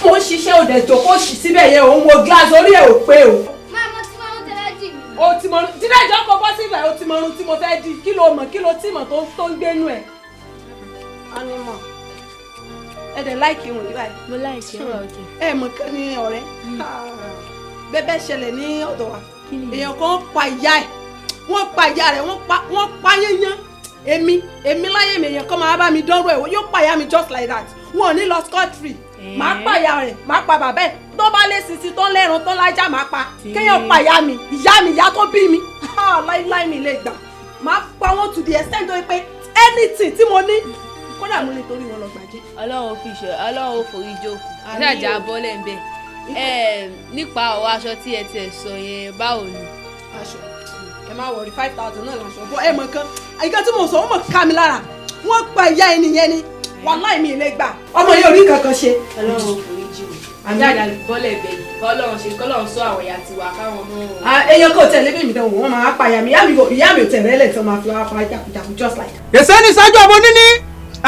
mo ń ṣiṣẹ́ òdẹ̀ jókòó síbẹ̀ yẹn, òun wo gíláàsì orí ẹ̀ ò pé o. Máa mo ti mọ ohun tẹ́lẹ̀ dì mí. O ti mọ dídá ìjọkọ̀ bọ́ síbẹ̀, o ti mọ ohun tí mo fẹ́ dì, kí ló mọ̀, kí ló tí mọ̀ tó ń gbénú ẹ̀. Anímọ̀ ẹ dẹ̀ láìkẹ́ òun yìí báyìí. Mo láìkẹ́ wà òkè. Ẹ mọ̀ kán ní ọ̀rẹ́ bẹ́ẹ̀ ṣẹlẹ̀ ní ọ̀dọ̀ wa, èèyàn kan pa ìyá ẹ̀, wọ́n pa ìyá rẹ̀, wọ́n pa yányán. Èmi láyé mi, èèyàn kan máa bá mi dánrò ẹ̀, yóò pa ìyá mi just like that. Wọn ò ní lọ scot free. Màá pa ìyá rẹ̀, màá pa bàbá ẹ̀, tó bá lé sisi tó lẹ́ran tó lájà, màá pa. Kéèyàn pa ìyá mi, ìyá tó bí mi, láíláí mi lè gbà. Màá pa wọn to the extent tó yẹ pé anything tí mo ní, kódà mo lè torí wọn lọ gbàjẹ́. Ọlọ́run fi ṣe, Ọlọ́run ò forí jókòó, ìdájà bọ́lẹ̀ ń bẹ̀. Nípa ọ̀wọ́ aṣọ tí ẹ tiẹ̀ sọ yẹn, báwo ni? Aṣọ ẹ má wọrí, 5,000 náà làṣọ bọ. Ẹ mọ kan ìkan tí mo sọ, ó mọ ká mi lára, wọ́n pa ìyá ẹni yẹn ni, wàláì mi lè gbà. Ọmọ yìí ò rí kankan ṣe. Ọlọ́run ò forí jì mí, àjáde bọ́lẹ̀ bẹ̀ yìí, Ọlọ́run ṣe kọ́lọ́run sọ àwọn ìyá tiwa káwọn ọmọ wọn. Èèyàn kò tẹ̀lé bí mi dánwò, wọ́n máa pa ìyá mi, ìyá mi ò tẹ̀lé ẹlẹ́ tí wọ́n máa fi wá pa jákujàku just like. Èsè ní sáájú ọmọ níní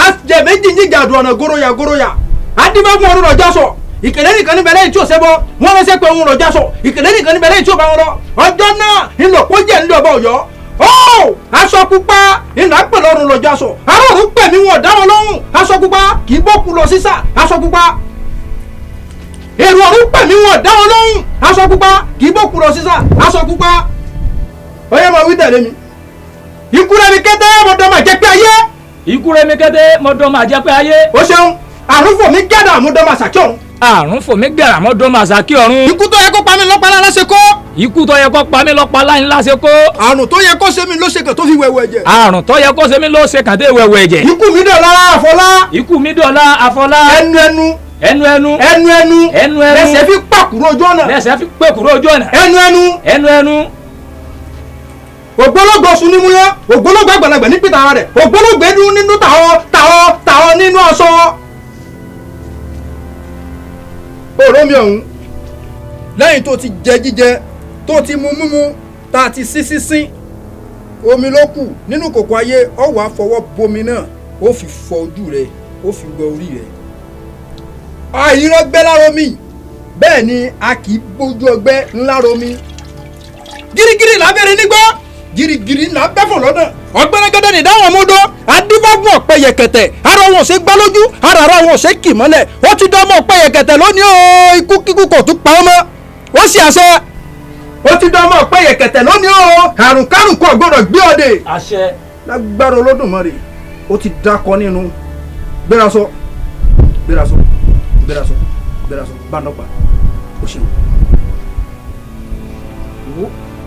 àjẹ méjì ń jíjà àdùn ọ̀nà goroya goroya adébáfún ọdún ọjọ́ sọ ìkèlè nìkan níbẹ̀ lẹ́yìn tí ò sẹ́bọ̀ wọ́n ránṣẹ́ pé òun rọ̀jà sọ ìkèlè nìkan níbẹ̀ lẹ́yìn tí ò bá wọn lọ ọjọ́ náà ńlọpọ̀ jẹ́ ńlẹ̀ ọba Ọ̀yọ́ ó aṣọ pupa ńlá pè lọ́rùn lọ́jà sọ arọ́rùn pè mí wọn dá wọn lóhùn aṣọ pupa kì í bọ́kú lọ sísà aṣọ pupa èrò ọ̀run pè mí wọn dá wọn lóhùn aṣọ pupa kì í bọ́kú lọ sísà aṣọ pupa ọyẹ́ máa wí tẹ̀lé mi ikú rẹ̀ mi kété mọ̀dọ́ máa jẹ́ pé ayé. Ikú rẹ̀ mi kété mọ̀dọ́ máa jẹ́ pé ayé. O ṣeun, àrùn fò mí gẹ́dà mọ̀dọ́ máa ṣàkí ọ̀run. Àrùn fò mí gẹ̀rà mọ́dọ́ máa ṣàkí ọ̀run. Ikú tó yẹ kó pa mí lọ́pàá láńlá ṣe kó. Ikú tó yẹ kó pa mí lọ́pàá láńlá ṣe kó. Àrùn tó yẹ kó ṣe mí ló ṣe kàn tó fi wẹ̀wẹ̀ ẹ̀jẹ̀. Àrùn tó yẹ kó ṣe mí ló ṣe kàn tó wẹ̀wẹ̀ ẹ̀jẹ̀. Ikú mi dọ̀la àfọlá. Ikú mi dọ̀la àfọlá. Ẹnu ẹnu. Ẹnu ẹnu. Ẹnu ẹnu. Ẹnu ẹnu. Lẹ́sẹ̀ fi pàkúrò ojú ọ̀nà. Lẹ́sẹ̀ fi pàkúrò ojú ọ̀nà. Ẹnu ẹnu. Ẹnu ẹnu. Ògbólógbò sun ní múyán, ògbólógbò àgbàlagbà ní pìtà ara rẹ̀, ògbólógbò ẹdun nínú tàọ tàọ tàọ nínú aṣọ. Òró mi ọ̀hún, lẹ́yìn tó ti jẹ jíjẹ, tó ti mu mímu, tá a ti sí sísín, omi ló kù nínú kòkò ayé, ó wàá fọwọ́ bomi náà, ó fi fọ ojú rẹ̀, ó fi wẹ orí rẹ̀. Àìrọ́gbẹ́ lára omi, bẹ́ẹ̀ ni a kì í bójú ọgbẹ́ ńlá romi. Gírígírí lábẹ́rẹ́ nígbà, girigiri ńlá bẹ́fọ̀ lọ́nà ọ̀gbẹ́rẹ́gẹ́dẹ́ ní dáhùn ọmọdé adífágùn ọ̀pẹ yẹ̀kẹ̀tẹ̀ ara wọn ò ṣe gbá lójú ara ara wọn ò ṣe kì mọ́lẹ̀ ó ti dán ọmọ ọ̀pẹ yẹ̀kẹ̀tẹ̀ lónìí o, ikú kíkú kò tún pa ọ́ mọ́ ó sì àṣẹ ó ti dán ọmọ ọ̀pẹ yẹ̀kẹ̀tẹ̀ lónìí o, àrùn kárùn kò gbọdọ̀ gbé ọdẹ. Àṣẹ. Lágbára Olódùmarè ó ti dákọ nínú gbéra sọ gbéra sọ gbéra sọ gbéra sọ bá nọpa ó ṣeun.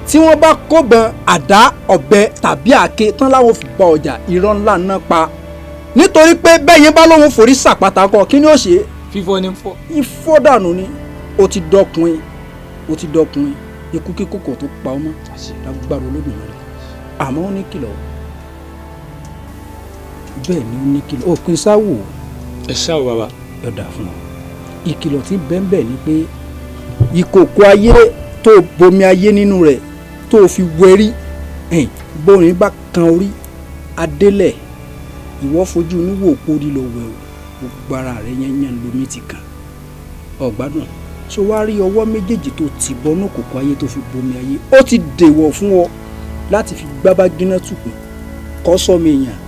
Tí wọ́n bá kóbọn àdá ọ̀bẹ tàbí àáké tán láwọn fi gba ọjà, irọ́ ńlá náà pa nítorí pé bẹ́yẹn bá lóun forí sàpàtà kọ kí ni ó ṣe. Fífọ́ ni fọ́. Ifọ́ dànù ni. Ó ti dọkùnrin, ó ti dọkùnrin, ikú kíkú kò tó pa ọmọ lágbára Olódùmarè. Àmọ́ ó ní kìlọ̀, bẹ́ẹ̀ ni ó ní kìlọ̀, òpin sáwò. Ẹ ṣáà bàbá. Yọ̀dà fún ọ. Ìkìlọ̀ tí bẹ́ẹ̀ bẹ́ẹ̀ ni pé Ìkòkò ayé tó bomi ayé nínú rẹ̀ tó fi wẹrí, bórin bá kan orí adélẹ̀, ìwọ fojú inú wò pórí lọ wẹ̀ o, gbogbo ara rẹ̀ yẹnyẹn lomi ti kàn. Ọ̀gbádùn ṣé wàá rí ọwọ́ méjèèjì tó ti bọnú kòkò ayé tó fi bomi ayé, ó ti dèwọ̀ fún ọ láti fi gbábá gíná tùpọ̀ kọ́ sọ́mi èèyàn.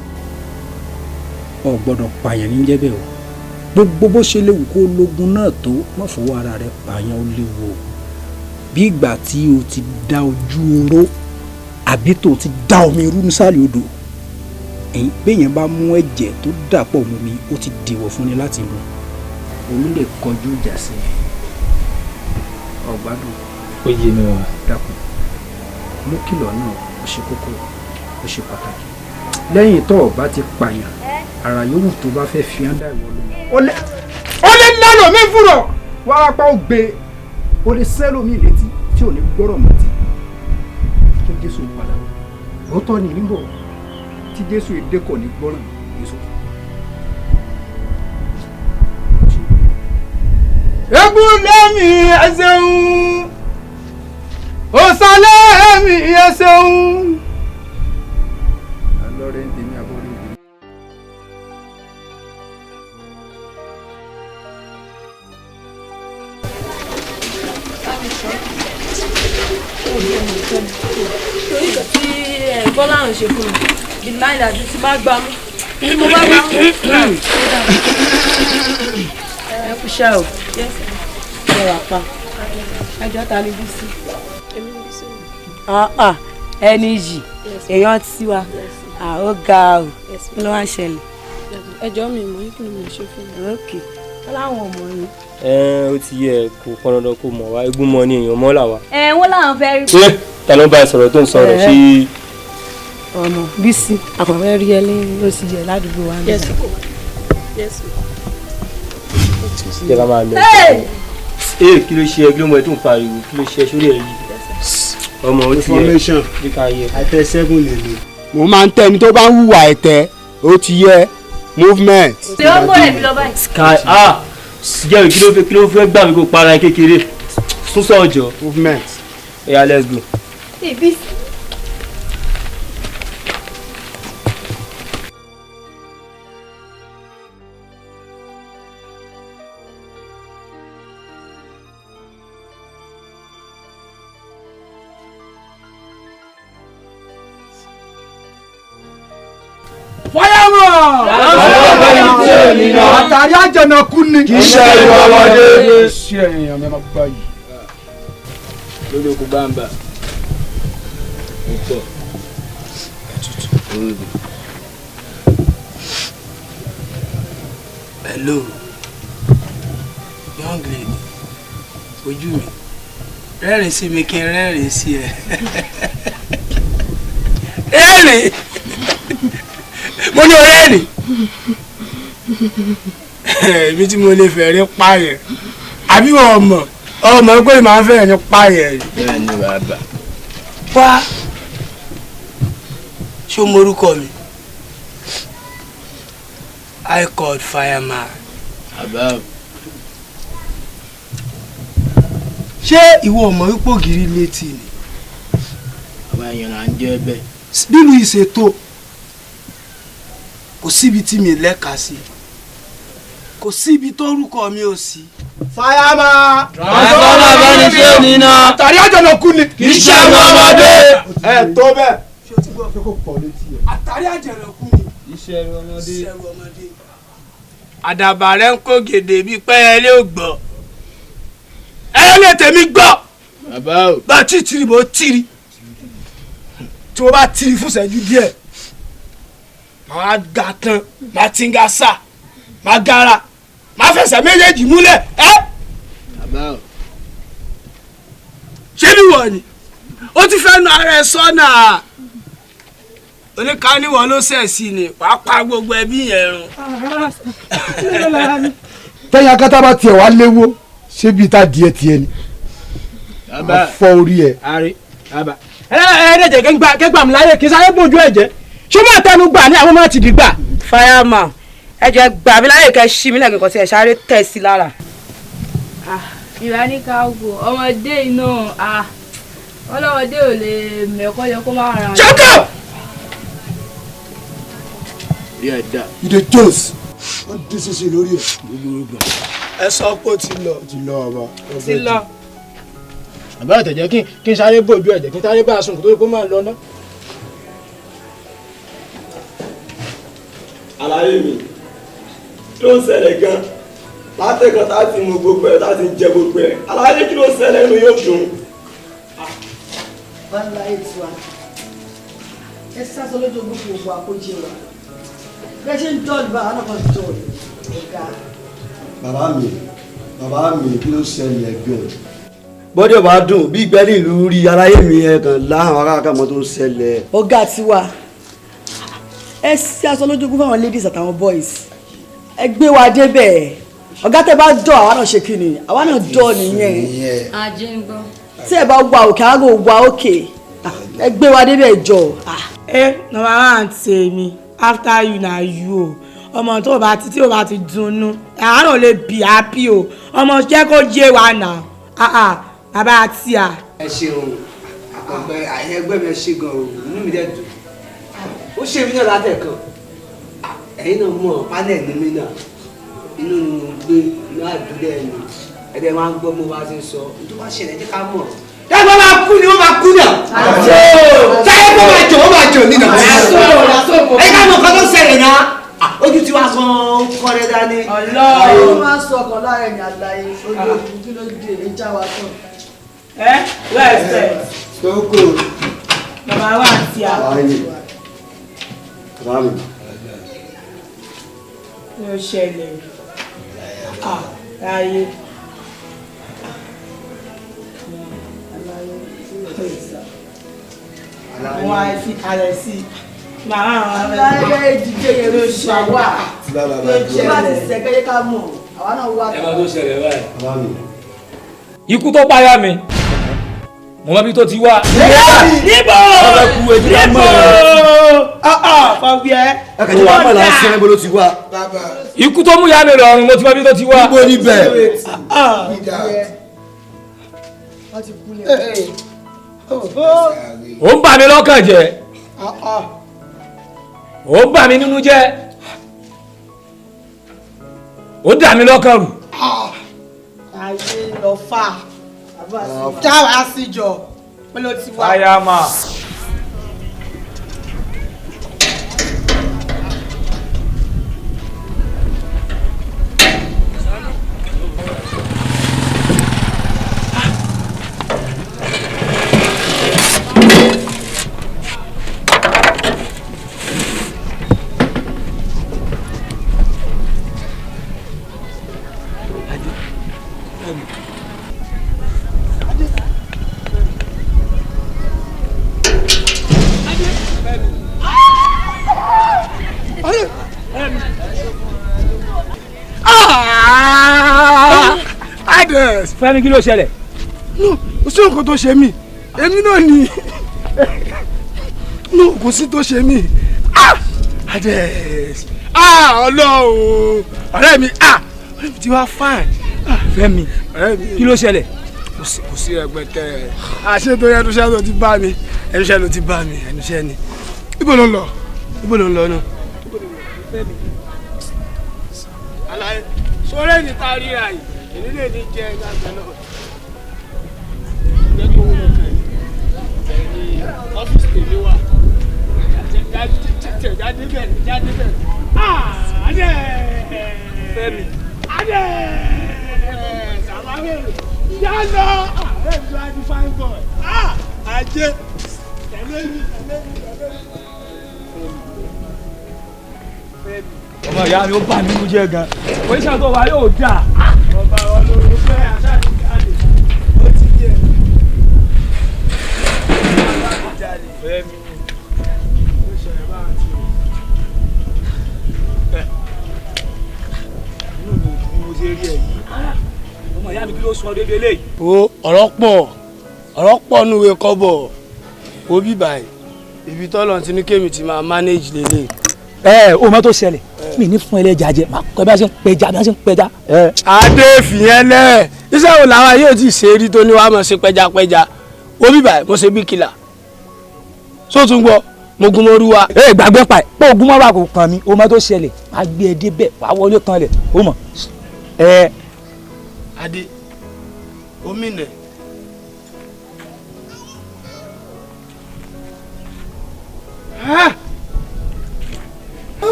Ọ gbọ́dọ̀ pààyàn ní jẹ́bẹ̀ o. Gbogbo bó ṣe léwu kó lógun náà tó, má fọwọ́ ara rẹ pààyàn, ó léwu o. Bí ìgbà tí o ti da ojú oró àbí tó ti da omi irú nísàlẹ̀ odò, béèyàn bá mú ẹ̀jẹ̀ tó dàpọ̀ mọ́ mi, ó ti dèwọ̀ fún ni láti mu. Òun lè kọjú ìjà sí i. Ọ̀gbádùn. Ó yé mi wá. Dákun, mú kìlọ̀ náà, ó ṣe kókó, ó ṣe pàtàkì. Lẹ́yìn tó o bá ti pààyàn, ara yòówù tó bá fẹ́ fi hàn dá ìwọ lóhùn. Ó lè lánà mí fúnra wàá pa ó gbé, ó lè sẹ́lò mí létí tí ò ní gbọ́rọ̀ mọ́ tí kí Jésù padà. Òótọ́ ni níbọ̀ tí Jésù èdè kò ní gbọ́ràn Jésù. Egun lẹ́mí ẹ ṣeun, òòṣà lẹ́mí ẹ ṣeun. Alọ́rẹ̀ ń tèmi àbọ̀rẹ̀ òbí. Torí nǹkan tí Bọ́lá ń ṣe fún mi, the line àti tí bá gbá mú, tí mo bá gbá mú. Ẹ kú iṣẹ́ o. Ẹ wà pa. Ẹjọ́ ta ni Bísí? Èmi ni Bísí. Ẹni yìí, èèyàn tiwa, ó ga o, kí ló wá ń ṣẹlẹ̀? Ẹjọ́ mi mọ̀ yín, kí ni mo lè ṣe fún mi? Ok, wọ́n láwọn ò mọ̀ yín. Ẹ ó ti yẹ kó pọn dandan kó mọ̀ wá, eégún mọ ni èèyàn mọ́ là wá. Ẹ wọ́n láwọn fẹ́ rí. Ṣé ta ló ń bá ẹ sọ̀rọ̀ tó ń sọ̀rọ̀ sí. Ọmọ Bísí, àkànfẹ́ rí ẹ lẹ́yìn ló sì jẹ ládùúgbò wa nígbà. Jẹ́ ká máa lọ. Ee, kí ló ṣe ẹ? Kí ló mọ ẹ tó ń pariwo? Kí ló ṣe ẹ sórí ẹ yìí? Ọmọ ó ti yẹ. Information Bí ká yẹ. àtẹ̀sẹ́gun lè mi. Mo máa ń tẹ́ ẹni tó bá ń hùwà ẹ̀tẹ́, ó ti yẹ movement. Ṣé ó mọ̀ ẹ̀mí lọ báyìí? Sky ah jẹ́ kí ló fẹ́ gbà mí kó para ẹ kékeré sún sọ̀jọ́. Movement. Oya, let's go. Bísí. Fáyàmọ̀! Àtàrí àjànàkú ni. Kì í ṣe ìwà ọmọdé. Ṣé èèyàn mi máa gbá yìí? Lórí oko gbàǹbà ó pọ̀ ẹ̀tútù. Hello, young lady, ojú mi, rẹ́rìn sí mi kí n rẹ́rìn sí ẹ. Rẹ́rìn! Mo ní o rẹ́rìn! Èmi tí mo lè fẹ̀rín pààyàn, àbí wọn mọ̀, ọmọ pé màá fẹ̀rín pààyàn. Bẹ́ẹ̀ ni bàbá. Wá, ṣé o mọ orúkọ mi? I called fireman. Bàbá. Ṣé ìwọ ọmọ wípé ògiri létí ni? Àwọn èèyàn là ń jẹ́ bẹ́ẹ̀. Bílù ìṣètò, kò síbi tí mi lẹ́ka sí, kò síbi tórúkọ mi ò sí. Fáyàmà! Transformer bá ní ṣé ò ní iná. Àtàrí àjànàkú ni. Kì í ṣe àwọn ọmọdé. Ẹ tó bẹ́ẹ̀. Àtàrí àjànàkú ni. Iṣẹ́ ẹrú ọmọdé. Iṣẹ́ ọmọdé. Àdàbà rẹ ń kó gèdè bíi pẹ́ẹ́lẹ́ ò gbọ́. Ẹyẹlé tèmi gbọ́. Bàbá o. Bá tí tìrì bó tìrì. Tí mo bá tìrì fún ìṣẹ́jú díẹ̀, màá ga tán, màá ti ń ga sà, màá gara, màá fẹsẹ̀ méjèèjì múlẹ̀ ẹ́. Bàbá o. Ṣé bí wọ̀ ni? Ó ti fẹ́ nu ara ẹ sọ́nà. Oníkaníwọ̀ ló ṣẹ̀ sí ni, wàá pa gbogbo ẹbí yẹn run. Tẹ́yìn akátá bá tiẹ̀ wá léwó, ṣé bíi tá díẹ̀ tiẹ̀ ni? Bàbá. Fọ́ orí ẹ̀. Àrí bàbá. Ẹ ẹ ẹ jẹ́ kẹ́gbà mi láyè kí n sáré bójú ẹ̀ jẹ́. Ṣé máa tẹnu gbà ní àwọn máa ti dìgbà? Fireman, ẹ jẹ́ gbà mí láyè kẹ́ ṣí mi lẹ́gbẹ̀ẹ́ kan tí ẹ sáré tẹ̀ sí lára. Ìwà ní ká wò ọmọdé iná ọlọ́mọdé ò lè mẹ́kọ́ yẹ kó má ra. Shut up! You dey toast. Wọ́n dín sísè lórí ẹ̀. Ẹ sọ pé ó ti lọ. Ó ti lọ ọba. Ti lọ. Àbá àtẹ̀jẹ́ kí n sáré bòjú ẹ̀jẹ̀ kí n sáré bá a sùn kó tó kó máa lọ ná. Àlàyé mi kí ló ń ṣẹlẹ̀ gan látẹ̀kọ̀ tá a ti mú gbogbo ẹ̀ tá a ti jẹ gbogbo ẹ̀ àlàyé kí ló ń ṣẹlẹ̀ inú yóò dùn. Bala ètò à ẹ sásọ lójú ogún fún gbogbo àkójẹ wa bẹ́ẹ̀ ṣe ń dọ́ọ̀lù bá àwọn náà kan dọ́ọ̀lù ọ̀gá. Bàbá mi kí ló ṣẹlẹ̀ gan. Bọ́dí ọba dùn bí ìgbẹ́ ní ìlú rí aráyé mi ẹ̀ kàn láhàn aráàkà mọ́ tó ń ṣẹlẹ̀. Ọ̀gá tiwa ẹ sásọ lójú ogún fún àwọn ladies àtàwọn boys ẹ gbé wa débẹ̀ ọ̀gá tẹ bá dọ̀ àwa náà ṣe kí ni àwa náà dọ̀ nìyẹn. Ajé ń gbọ́. Tí ẹ bá wà òkè àgọ́ wà òkè ẹ gbé wa débẹ̀ jọ. Ẹ number one tèmi after you na you o ọmọ tó bá ti tí o bá ti dunnú àárọ̀ lè be happy o ọmọ jẹ́ kó yé wa nà bàbá àti à. Ẹ ṣeun àkàngbẹ àyẹ ẹgbẹ́ mi ẹ ṣe gan o, inú mi dẹ̀ dùn. Ó ṣe mí náà látẹ̀kàn, ẹ̀yin náà mọ̀ pálẹ̀ ní mí náà, inú ni mo gbé inú àdúrà ẹnu ẹ̀dẹ̀ máa ń gbọ́ mo bá ti ń sọ tó bá ṣẹlẹ̀ jẹ́ ká mọ̀. Dẹ́gbọ́n máa kú ni wọ́n máa kú náà. Táyé kó máa jò ó máa jò nínú. Ẹ ká mọ̀ nǹkan tó ṣẹlẹ̀ náà. Ojú tiwa gan kọ́rẹ́ dání. Ọlọ́run máa ń sọ ọkàn lára ẹ̀yìn àlàyé ojú ogun kí ló dé èyí já wa tán. Ẹ wẹ́ẹ̀sẹ̀. Sọ́kò. Bàbá wa àti à. Bàbá mi. Kí ló ṣẹlẹ̀? Láyé. Wọ́n á fi kalẹ̀ sí i. Màmá àwọn Láyé ìdíje yẹn ló ṣe wà. Ṣé bá ti sẹ́gbẹ́ yẹ ká mọ̀? Àwa náà wà. Ẹ máa tó ṣẹlẹ̀ báyìí. Ikú tó páyà mi, mo mọ ibi tó ti wá. Níbo? Níbo? Fọwọ́ ẹ. Ẹ̀kẹ́ wàá mọ̀ láti ṣe ló ti wá. Ikú tó mú ìyá mi lọ́rùn mo ti mọ ibi tó ti wá. Níbo níbẹ̀? Ó ń bà mí lọ́kàn jẹ́, ó ń bà mí nínú jẹ́, ó dà mí lọ́kàn rù. Ayé lọ fà. Jáwa sí jọ, pé ló ti wá. Fáyàmà. Fẹ́mi kí ló ṣẹlẹ̀? No, kò sí nǹkan tó ṣe mí, èmi náà ni. No, kò sí tó ṣe mí. Ades, Ọlọ́run, ọ̀rẹ́ mi, ọ̀rẹ́ mi ti wá fine. Fẹ́mi, kí ló ṣẹlẹ̀? Kò sí rẹpẹtẹ. Àṣé tó yẹ ẹnuṣẹ́ ló ti bá mi, ẹnuṣẹ́ ló ti bá mi, ẹnuṣẹ́ ni. Ibo ló ń lọ? Ibo ló ń lọ náà? Fẹ́mi. Àlàyé, sọ́rẹ́ ní ta ríra yìí, èmi lè ní jẹ́ ẹgbẹ́ náà. Jẹ́ kó wúlò kàn yìí. Ní ọ́fíìsì tèmi wà. Jáde bẹ̀rẹ̀, jáde bẹ̀rẹ̀. Adé! Fẹ́mi. Adé! Sàmáwé! Yálọ! Ààrẹ ìlú Adi fine boy. Ajé! Tẹ̀lé mi, tẹ̀lé mi, tẹ̀lé mi. Ọmọ ìyá mi ó bà mí nínú jẹ́ gan. Oníṣẹ́ tó wà yóò dáa. Ọba wọn ló ló fẹ́ aṣáájú jáde. Ó ti yẹ. Fẹ́mi. Ó ṣẹlẹ̀ bá àti o. Inú mi ò dùn bí mo ṣe rí ẹ yìí. Ọmọ ìyá mi kí ló sọ débi eléyìí? O ọ̀rọ̀ pọ̀ núwe kọ́bọ̀ wo bí báyìí ibi tọ́lọ̀ ti ní kémi ti máa manage lélẹ̀. Ẹ o mọ tó ṣẹlẹ̀ Mi ní fún ẹlẹ́ja jẹ, máa kọ́ bí a ṣe ń pẹja, bí a ṣe ń pẹja. Adé fìyẹn lẹ, iṣẹ́ wo làwọn yóò ti ṣe rí tó ní wàá mọ̀ ṣe pẹjapẹja? Wo bíbà mo ṣe bí kìlà sótún gbọ́, mo gun mọ́rú wa. Ẹ gbàgbé pa ẹ pé ogun mọ́rú àkókò kan mi, o mọ tó ṣẹlẹ̀, máa gbé ẹ débẹ̀, wàá wọlé kan lẹ̀, o mọ̀. Adé omi nẹ.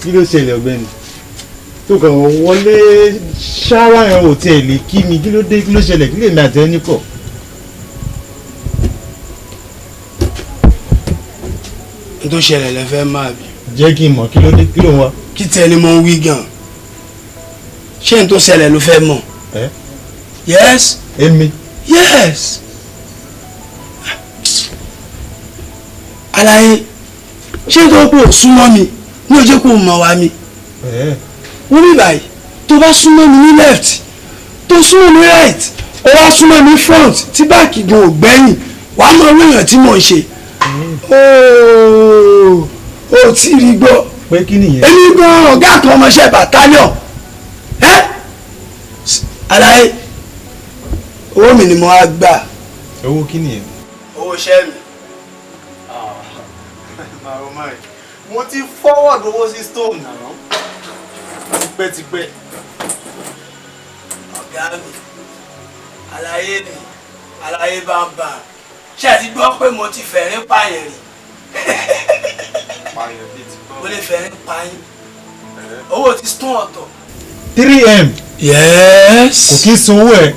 Kí ló ṣẹlẹ̀ ọ̀gbẹ́ni tó kàn wọlé ṣáárá yẹn ò tiẹ̀ lè kí mi? Kí ló dé? Kí ló ṣẹlẹ̀? Kí lèmi àti ẹni pọ̀? N tó ṣẹlẹ̀ lẹ fẹ́ máa bí. Jẹ́ kí n mọ̀, kí ló dé, kí ló ń wá. Kí tẹ ni mo ń wí gan, ṣé n tó ṣẹlẹ̀ ló fẹ́ mọ̀? Ẹ. Yes. Èmi. Yes. Alaye, ṣé n tó kó o súnmọ́ mi ní ojú kó o mọ̀ wá mi? Wọ́n bí báyìí, tó bá súnmọ́ mi ní left, tó súnmọ́ mi right, ó wá súnmọ́ mi front, tí báàkì gan ò gbẹ́yìn, wàá mọ orí èèyàn tí mò ń ṣe. Ooo, o tí rí gbọ́. Pé kí nìyẹn? Èmi gan ọ̀gá kan ọmọọṣẹ́ battalion. Ẹ́ Alaye, owó mi ni mo á gbà. Owó kí nìyẹn? Owó iṣẹ́ mi. Mo ti forward owó sí stone náà tipẹ́tipẹ́. Ọ̀gá mi, Alaye mi, Alaye bàbá, ṣé ẹ ti gbọ́ pé mo ti fẹ̀rín pààyàn rí? Pààyàn bíi ti Mo lè fẹ̀rín pààyàn. Owó ti stone ọ̀tọ̀. 3M. Yes. Kò kí ń sanwó ẹ.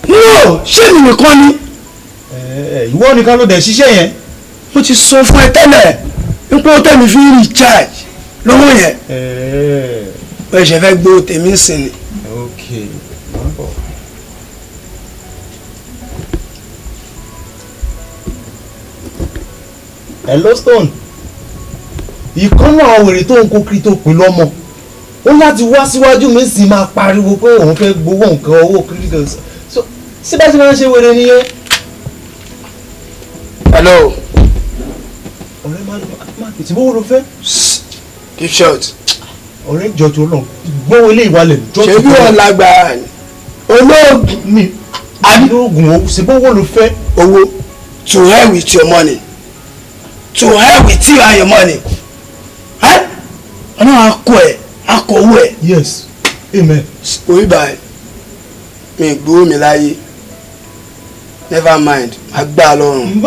No, ṣé mi nìkan ni? Ìwọ nìkan ló dẹ̀ ṣiṣẹ́ yẹn. Mo ti sọ fún ẹ tẹ́lẹ̀ nípa ó tẹ̀mí fi ń recharge lówó yẹn. Ó ṣe fẹ́ gbó tèmi sìn ni. Ok, mo ń bọ̀. Hello Stone, ìkan náà wèrè tó ń kó kiri tó pè lọ́mọ ó láti wá síwájú mi sì máa pariwo pé òun fẹ́ gbowó nǹkan owó kiri kan, so síbẹ̀ tí wọ́n ń ṣe wèrè nìyẹn. Hello. Ọ̀rẹ́ má tètè bówó ló fẹ́. Keep short. Ọ̀rẹ́ jọ tó lọ gbówó ilé ìwalẹ̀ jọ tó Ṣé bí wọn lágbára ni? Olóògùn mi. Olóògùn o, ṣe bówó ló fẹ́. Owó, to hell with your money, to hell with you and your money. Ọlọ́run á kó ẹ̀, á kó owó ẹ̀. Yes, amen. Orí báyìí, mi gbowó mi láyé, never mind, má gbá lọ́rùn.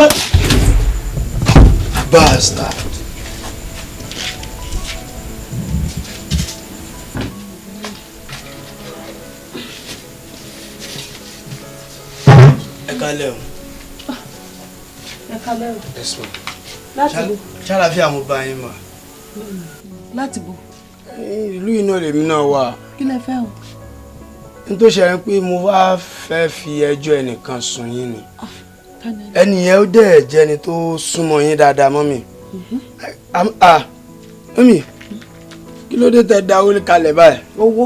Bastard. Ẹ kálẹ̀ o. Ẹ kálẹ̀ o. Yes ma. Láti bo. Ṣàlàfíà mo bá yín mà. Láti bo. Ìlú iná lèmi náà wà. Kí lẹ fẹ́ o? N tó ṣe pé mo wá fẹ́ fi ẹjọ́ ẹnìkan sùn yín ni. Ẹnì yẹn ó dẹ̀ jẹ́ni tó súnmọ́ yín dáadáa mọ́ mi. Mọ́mì, kí ló dé tẹ da owó kalẹ̀ báyìí? Owó.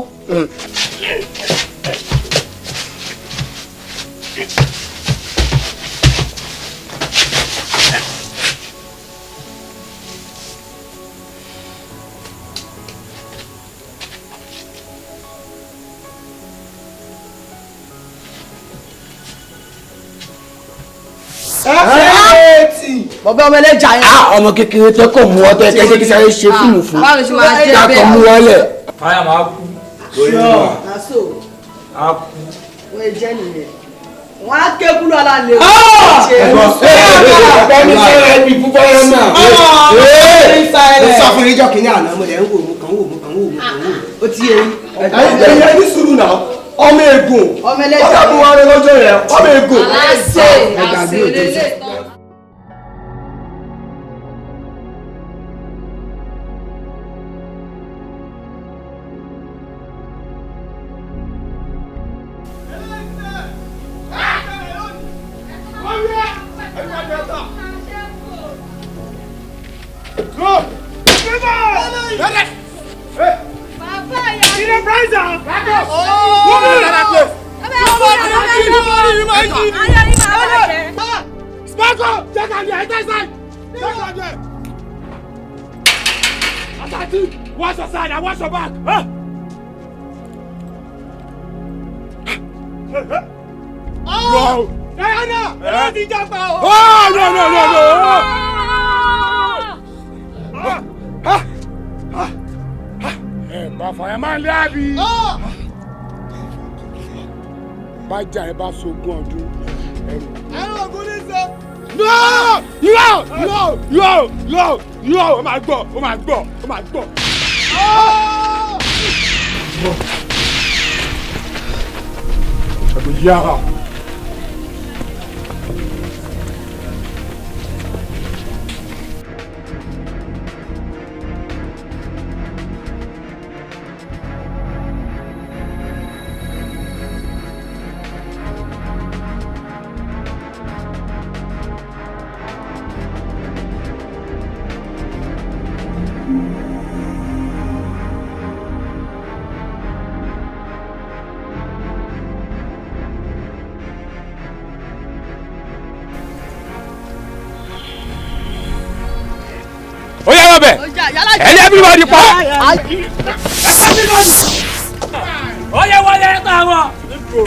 Bọ̀bẹ́ ọmọ ẹlẹ́jà yẹn. Ọmọ kékeré tó kò mú ọtọ ẹ jẹ́ kí sáré ṣe fíìmù fún Báwo ló ṣe máa jẹ́ ká kàn mú wọlé. Fáyà máa kú. Sure, na so. Á kú. Wọ́n jẹ́ nìyẹn. Wọ́n á ké kúrò aláǹlẹ̀. Ọ̀gbẹ́ni sọ̀rọ̀ ẹbí púpọ̀ yẹn náà. Mo sọ fún yín jọ́ kínní àná, mo lẹ̀ ń wò, mo kàn ń wò, mo kàn ń wò, mo kàn ń wò. Ó ti yé yín. Ẹ̀yin ẹni sùúrù náà, ọmọ ègùn. Ọmọ ẹlẹ́jà. Ọ̀gá mi wá rẹ lọ́jọ́ yẹn, ọmọ ègùn. Aláṣẹ àṣẹ lélẹ̀ tán. Sparko, check out there, enter inside. Check out there. Asante, watch your side and watch your back. Huh? Oh! Diana! Ẹ ti jápa o! Oh, no, no, no, no! Ẹ bá fàyà máa ń lé àbí. Bájà ẹ bá sogún ọdún. Ẹ̀rọ ògùn ní sọ. No! No! No! No! No! No! Ó máa gbọ́! Ó máa gbọ́! Ó máa gbọ́! Ẹ̀bùn yára. Ó yá lọ bẹ̀. Ẹ ní everybody pa. Ó yẹ wọlé ẹ tà wọn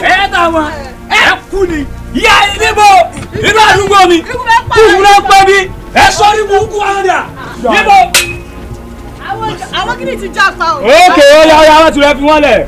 ẹ tà wọn ẹ kú ni ìyá yìí níbo nínú àdúgbò mi kúkú ló pẹ́ mi ẹ sọ ní burúkú àwọn dà níbo. Àwọn kìíní ti jápa o. Ókè ó yá ó yá wọ́n ti rẹ fi wọ́n lẹ̀.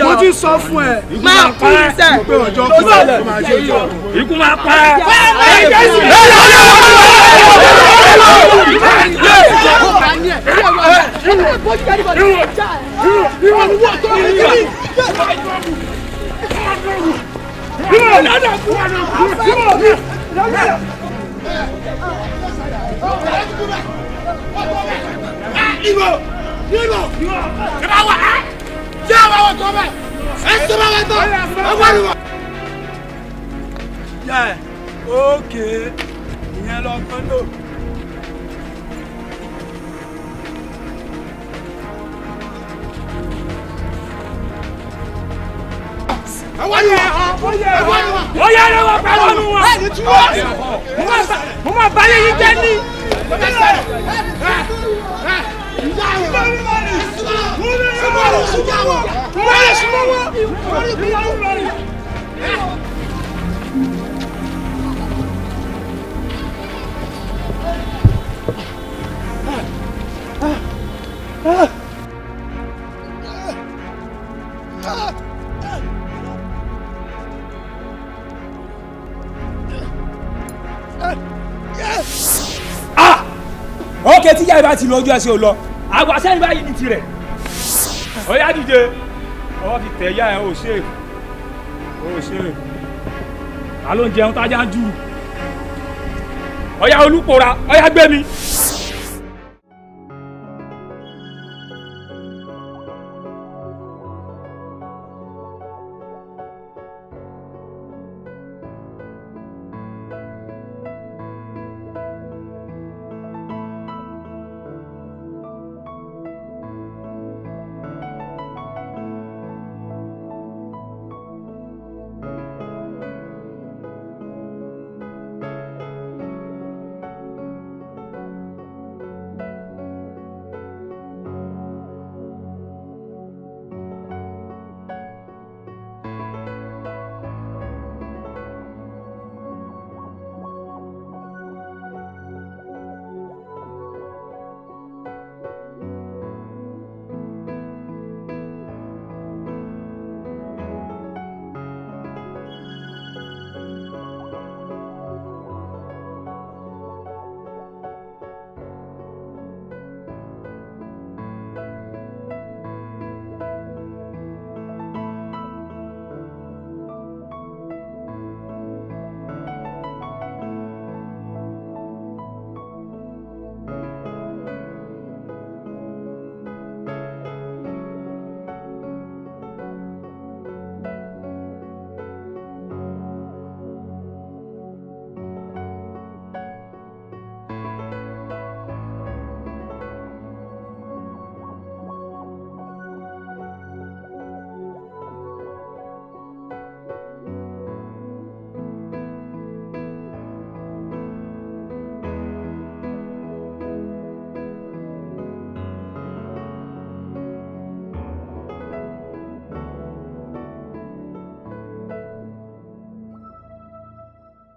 Mo ti sọ fún ẹ. Máa kú sẹ́. Ikú máa pa ẹ́. Yeah, okay. Ìyẹn lọ gbọ́n lò. Ó yá ẹ wọ pẹ̀lú ọ̀nù wọn. Mo máa bá yín jẹ́ ní. Ókè tí yàrá ti lọ ojú ẹsẹ̀ ò lọ. Àgbà sẹ́yìn báyìí ní tirẹ̀. Ọ̀yá dìde. Ọwọ́ ti tẹ̀ yá ẹ̀ ò ṣe. Ò ṣe. Ta ló ń jẹun tájá ń jù? Ọ̀yá olúpora, ọ̀yá gbé mi.